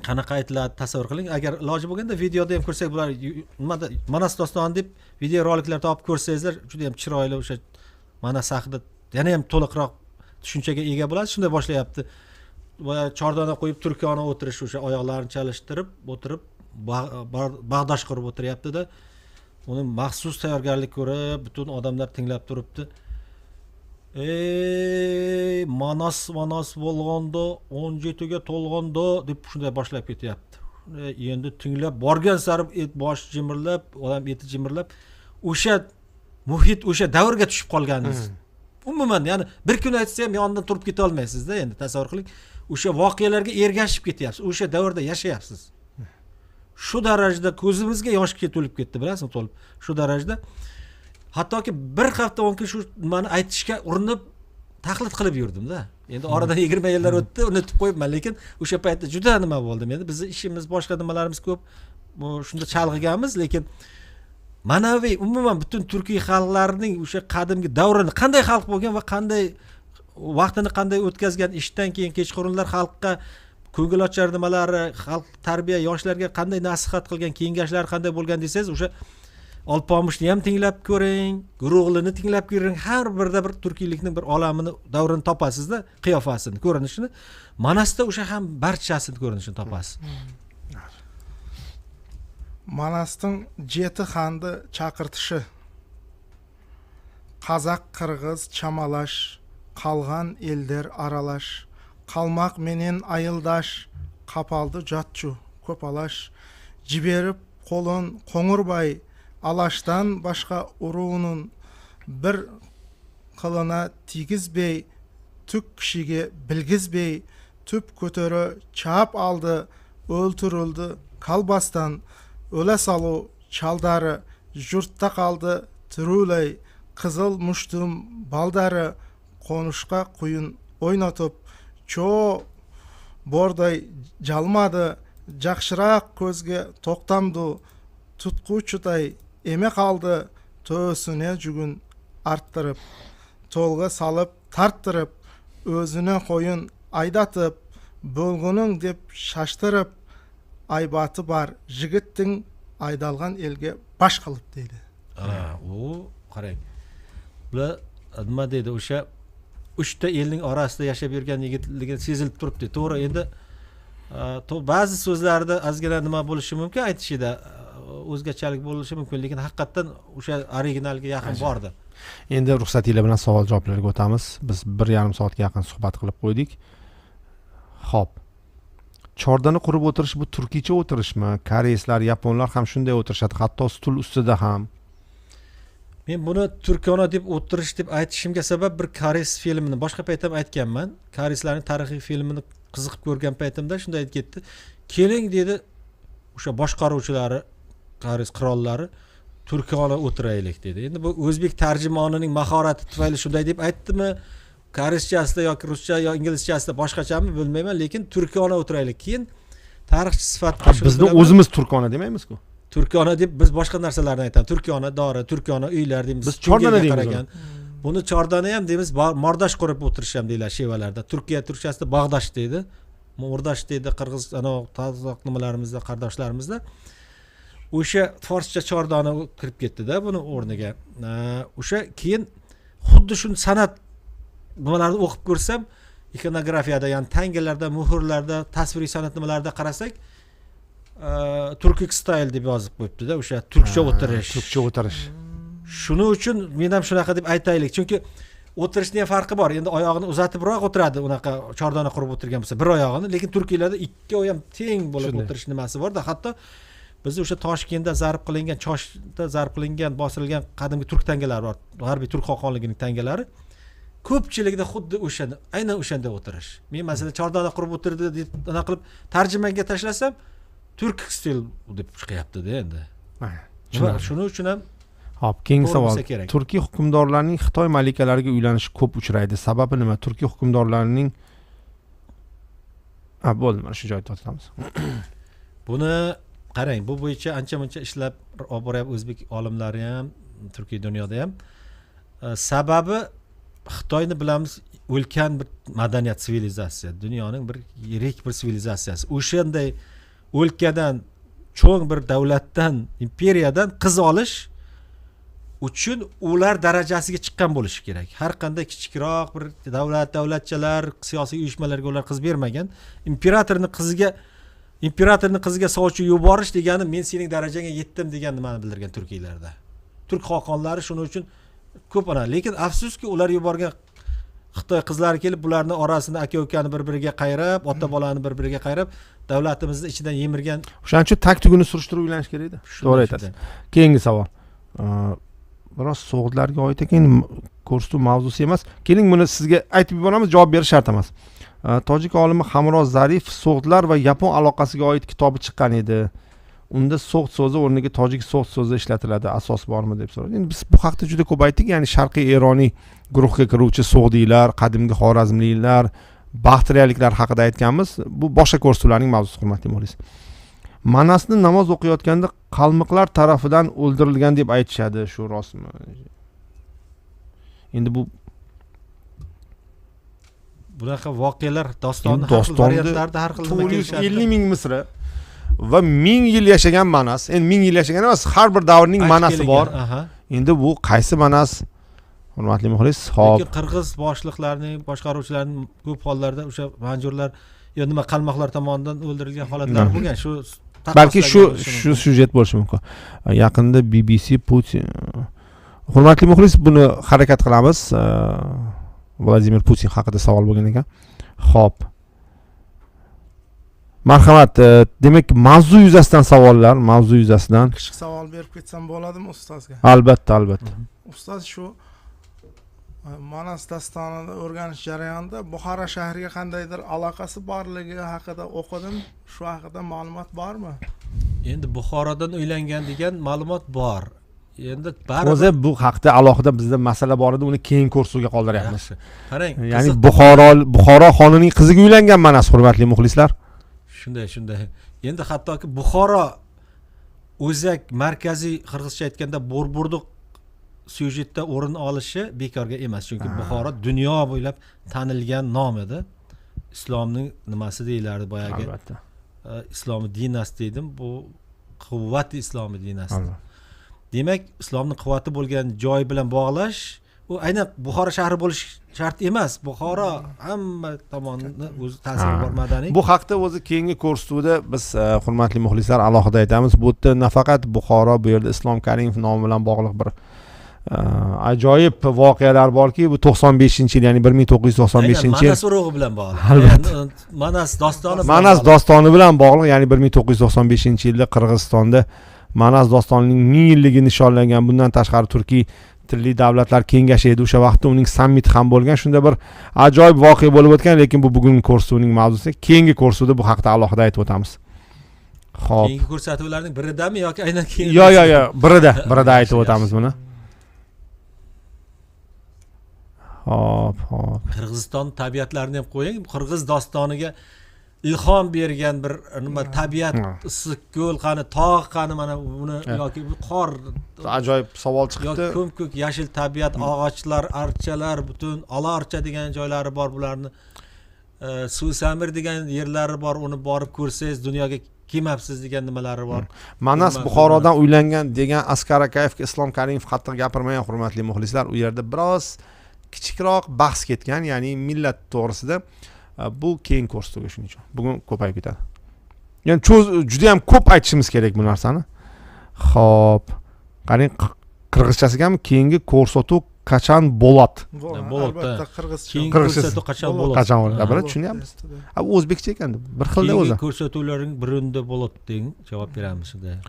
qanaqa aytiladi tasavvur qiling. Agar iloji bo'lganda videoda ham ko'rsak, bular nimada Manas dostoni deb video roliklar topib ko'rsangizlar, juda ham chiroyli o'sha Manas haqida yana ham to'liqroq tushunchaga ega bo'lasiz. Shunday boshlayapti. Boya chordona qo'yib turkona o'tirish, o'sha oyoqlarini chalishtirib o'tirib bag'dosh qurib o'tiryapti-da. Uni maxsus tayyorgarlik ko'rib, butun odamlar tinglab turibdi. Ey Manas, Manas bo'lganda 17 ga to'lganda deb shunday boshlab ketyapti. Endi tinglab borgan sari et bosh jimirlab, odam eti jimirlab, o'sha muhit, o'sha davrga tushib qolganmiz. Umuman, ya'ni bir kun aytsa ham yonidan turib keta olmaysizda, endi tasavvur qiling. O'sha voqealarga ergashib ketyapsiz, o'sha davrda yashayapsiz. Shu darajada ko'zimizga yosh to'lib ketdi, bilasizmi, to'lib. Shu darajada hattoki bir hafta 10 kun shu nimani aytishga urinib taqlid qilib yurdim-da. Endi oradan 20 yillar o'tdi, unutib qo'yibman, lekin o'sha paytda juda nima bo'ldim. Endi bizning ishimiz, boshqa nimalarimiz ko'p, shunda chalg'iganmiz, lekin ma'naviy umuman butun turkiy xalqlarning o'sha qadimgi davrini qanday xalq bo'lgan va qanday vaqtini qanday o'tkazgan, ishdan keyin kechqurunlar xalqqa ko'ngilochar nimalari, xalq tarbiya, yoshlarga qanday nasihat qilgan, kengashlari qanday bo'lgan desangiz, o'sha Alpomishni ham tinglab ko'ring, Go'ro'g'lini tinglab ko'ring, har birda bir turkiylikning bir olamini, davrini topasizda, qiyofasini, ko'rinishini. Manasda o'sha ham barchasini ko'rinishini topasiz. Manasning 7 xanni chaqirtishi. Qozoq, qirg'iz chamalash, qalgan elder aralash, qalmoq menen ayıldaş, Қапалды жатчу көп алаш, жиберип колун Коңурбай, алаштан башка уруунун бир кылына тийгизбей, түк кишиге билгизбей, түп көтөрө чаап алды, өлтүрүлдү калбастан, өлө салуу чалдары, журтта калды тирүүлөй, кызыл муштум балдары, конушка куюн ойнотуп, чоо бордой жалмады, жакшыраак көзгө токтомду, туткучудай эме калды, төбөсүнө жүгүн арттырып, толго салып тарттырып, өзүнө коюн айдатып, бөлгөнүң деп шаштырып, айбаты бар жигиттин айдалган элге баш кылып дейди. U qarang, bular nima deydi, o'sha uchta elning orasida yashab yurgan yigitligi sezilib turibdi. To'g'ri, endi ba'zi so'zlarda ozgina nima bo'lishi mumkin, aytishida o'zgachalik bo'lishi mumkin, lekin haqiqatdan o'sha originalga yaqin bordi. Endi ruxsatinglar bilan savol javoblarga o'tamiz. Biz 1,5 soatga yaqin suhbat qilib qo'ydik. Xo'p. Chordana qurib o'tirish bu turkiycha o'tirishmi? Koreyslar, yaponlar ham shunday o'tirishadi, hatto stul ustida ham. Men buni turkona deb o'tirish deb aytishimga sabab bir koreys filmini boshqa payt ham aytganman. Koreyslarning tarixiy filmini qiziqib ko'rgan paytimda shunday aytib ketdi. Keling dedi, o'sha boshqaruvchilari, koreys qirollari turkona o'tiraylik dedi. Endi bu o'zbek tarjimonining mahorati tufayli shunday deb aytdimi? Koreyschasida yoki ruscha yo inglizchasida boshqachami bilmayman, lekin turkona o'tiraylik. Keyin tarixchi sifatida bizni o'zimiz turkona demaymiz-ku. Turkona deb biz boshqa narsalarni aytamiz. Turkona dori, turkona uylar deymiz. Biz chordana deymiz. Buni chordana ham deymiz, mordosh qurib o'tirish ham deyiladi shevalarda. Turkiya turkchasida bag'dosh deydi, mordosh deydi qirg'iz, ana qozoq nimalarimizda, qardoshlarimizda. O'sha forscha chordona kirib ketdi-da buni o'rniga. O'sha keyin xuddi shuni san'at nimalarni o'qib ko'rsam, ikonografiyada, ya'ni tangalarda, muhrlarda, tasviriy san'at nimalarida qarasak, Turkic style deb yozib qo'yibdi-da, o'sha turkcha o'tirish. Turkcha o'tirish. Shuning uchun men ham shunaqa deb aytaylik, chunki o'tirishning ham farqi bor. Endi oyog'ini uzatibroq o'tiradi, unaqa chordona qurib o'tirgan bo'lsa, bir oyog'ini, lekin turkiylarda ikki oyoq ham teng bo'lib o'tirish nimasi bor-da. Hatto bizda o'sha Toshkentda zarb qilingan, Choshda zarb qilingan, bosirilgan qadimgi turk tangalari bor, g'arbiy turk xoqonligining tangalari. Ko'pchiligida xuddi o'shanda, aynan o'shanda o'tirish. Men masalan chordona qurib o'tirdi deb ana qilib tarjimaga tashlasam, turk stil deb chiqyapti-da endi. Shuning uchun ham. Xo'p, keyingi savol. Turkiy hukmdorlarning Xitoy malikalariga uylanishi ko'p uchraydi. Sababi nima? Turkiy hukmdorlarning bo'ldi, mana shu joyda to'xtatamiz. Buni qarang, bu bo'yicha ancha-muncha ishlab olib boryapti o'zbek olimlari ham, turkiy dunyoda ham. Sababi Xitoyni bilamiz, ulkan bir madaniyat, sivilizatsiya, dunyoning bir yirik bir sivilizatsiyasi. O'shanday o'lkadan, cho'ng bir davlatdan, imperiyadan qiz olish uchun ular darajasiga chiqqan bo'lishi kerak. Har qanday kichikroq bir davlat, davlatchalar, siyosiy uyushmalarga ular qiz bermagan. Imperatorni qiziga sovchi yuborish degani men sening darajangga yetdim degan nimani bildirgan turkiylarda. Turk xoqonlari shuning uchun ko'p ana, lekin afsuski ular yuborgan Xitoy qizlari kelib bularni orasini aka-ukani bir-biriga qayrab, ota bolani bir-biriga qayrab, davlatimizni ichidan yemirgan. O'shaning uchun tag tuguni surishtirib uylanish kerak edi. To'g'ri aytasiz. Keyingi savol. Biroz so'g'dlarga oid ekan, ko'rsatuv mavzusi emas. Keling, buni sizga aytib yuboramiz, javob berish shart emas. Tojik olimi Hamroz Zarif so'g'dlar va yapon aloqasiga oid kitobi chiqqan edi. Unda so'g'd so'zi o'rniga tojik so'g'd so'zi ishlatiladi, asos bormi deb so'radi. Endi biz bu haqda juda ko'p aytdik, ya'ni sharqiy eroniy guruhga kiruvchi so'g'diylar, qadimgi xorazmliklar, baxtriyaliklar haqida aytganmiz. Bu boshqa ko'rsatuvlarning mavzusi, hurmatli muxlis. Manasni namoz o'qiyotganda qalmiqlar tarafidan o'ldirilgan deb aytishadi, shu rostmi? Endi bu bunaqa voqealar dostonni har xil variantlarda har xil nima kelishadi. 450 ming misra va 1000 yil yashagan Manas. Endi 1000 yil yashagan emas, har bir davrning Manasi bor. Endi bu qaysi Manas? Hurmatli muxlis, xo'p. Lekin qirg'iz boshliqlarining, boshqaruvchilarining ko'p hollarda o'sha manjurlar yo nima qalmoqlar tomonidan o'ldirilgan holatlar bo'lgan. Shu balki shu syujet bo'lishi mumkin. Yaqinda BBC Putin. Hurmatli muxlis, buni harakat qilamiz. Vladimir Putin haqida savol bo'lgan ekan. Xo'p. Marhamat, demak mavzu yuzasidan savollar, mavzu yuzasidan. Kichik savol berib ketsam bo'ladimi ustozga? Albatta, albatta. Ustoz, shu Manas dostonini o'rganish jarayonida Buxoro shahriga qandaydir aloqasi borligi haqida o'qidim. Shu haqida ma'lumot bormi? Endi Buxorodan uylangan degan ma'lumot bor. Endi baribir o'zi bu haqda alohida bizda masala bor edi, uni keyin ko'rsatuvga qoldiryapmiz. Qarang, ya'ni Buxoro xonining qiziga uylangan Manas, hurmatli muxlislar. Shunday, shunday. Endi hattoki Buxoro o'zak markaziy qirg'izcha aytganda Burburduq syujetda o'rin olishi bekorga emas, chunki Buxoro dunyo bo'ylab tanilgan nom edi. Islomning nimasi deyilardi boyagi. Albatta. Islomi dinasi dedim, bu quvvati islomi dinasi. Demak, islomning quvvati bo'lgan joy bilan bog'lash, u aynan Buxoro shahri bo'lish shart emas. Buxoro hamma tomonni o'zi ta'siri bor madaniy. Bu haqda o'zi keyingi ko'rsatuvda biz hurmatli muxlislar alohida aytamiz. Bu yerda nafaqat Buxoro, bu yerda Islom Karimov nomi bilan bog'liq bir ajoyib voqealar borki, bu 95-yil, ya'ni 1995-yil Manas urug'i bilan bog'liq. Albatta. Manas dostoni bilan. Manas dostoni bilan bog'liq, ya'ni 1995-yilda Qirg'izistonda Manas dostonining 1000 yilligi nishonlangan. Bundan tashqari Turkiy tilli davlatlar kengashi edi o'sha vaqtda, uning sammiti ham bo'lgan. Shunda bir ajoyib voqea bo'lib o'tgan, lekin bu bugungi ko'rsatuvning mavzusi. Keyingi ko'rsatuvda bu haqda alohida aytib o'tamiz. Xo'p. Keyingi ko'rsatuvlarning biridami yoki aynan keyingi? Yo'q, yo'q, yo'q, birida aytib o'tamiz buni. Hop, hop. Qirg'iziston tabiatlarini ham qo'ying. Qirg'iz dostoniga ilhom bergan bir nima tabiat, issiq ko'l qani, tog' qani, mana buni yoki bu qor. Ajoyib savol chiqdi. Yoki ko'm-ko'k yashil tabiat, og'ochlar, archalar, butun Ola archa degan joylari bor bularni. Suv samir degan yerlari bor, uni borib ko'rsangiz dunyoga kelmabsiz degan nimalari bor. Manas Buxorodan uylangan degan Askar Akayevga Islom Karimov qattiq gapirmagan, hurmatli muxlislar. U yerda biroz kichikroq bahs ketgan, ya'ni millat to'g'risida. Bu keyin ko'rsatuvga, shuning uchun bugun ko'payib ketadi. Ya'ni juda ham ko'p aytishimiz kerak bu narsani. Xo'p, qarang, qirg'izchasigami keyingi ko'rsatuv qachon bo'ladi? Albatta qirg'izcha. Keyingi ko'rsatuv qachon bo'ladi? Qachon bo'ladi? Buni tushunyapmiz. O'zbekcha ekan, bir xilda o'zi. Keyingi ko'rsatuvlarning birida bo'ladi deng javob beramiz shunda.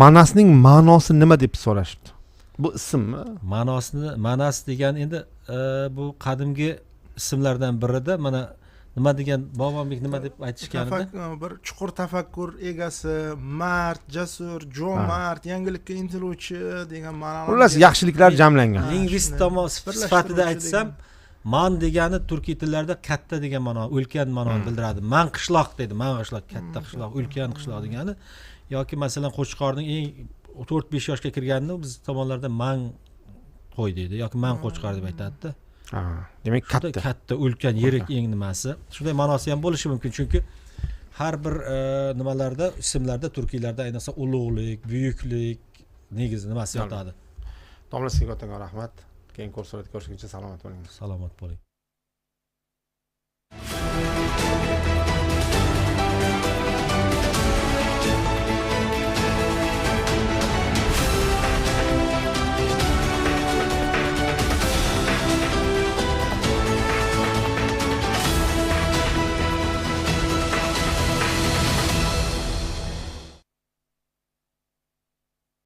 Manasning ma'nosi nima deb so'rashibdi. Bu ismmi? Ma'nosini, Manas degan endi bu qadimgi ismlardan birida. Mana nima degan Bobombek nima deb aytishganida? Bir chuqur tafakkur egasi, mard, jasur, jo'mart, yangilikka intiluvchi degan ma'noni. Xullas, yaxshiliklar jamlangan. Lingvist tomon sifatida aytsam, man degani turkiy tillarda katta degan ma'no, ulkan ma'noni bildiradi. Man qishloq deydi, man qishloq, katta qishloq, ulkan qishloq degani. Yoki masalan qo'chqorning eng 4-5 yoshga kirganini biz tomonlarda man qo'y deydi yoki man qo'chqor deb aytadi-da. Demak katta, katta, ulkan, yirik eng nimasi. Shunday ma'nosi ham bo'lishi mumkin, chunki har bir nimalarda, ismlarda turkiylarda ayniqsa ulug'lik, buyuklik negizi nimasi yotadi. Domla, sizga kattakon rahmat. Keyin ko'rsatuvda ko'rishguncha salomat bo'ling. Salomat bo'ling.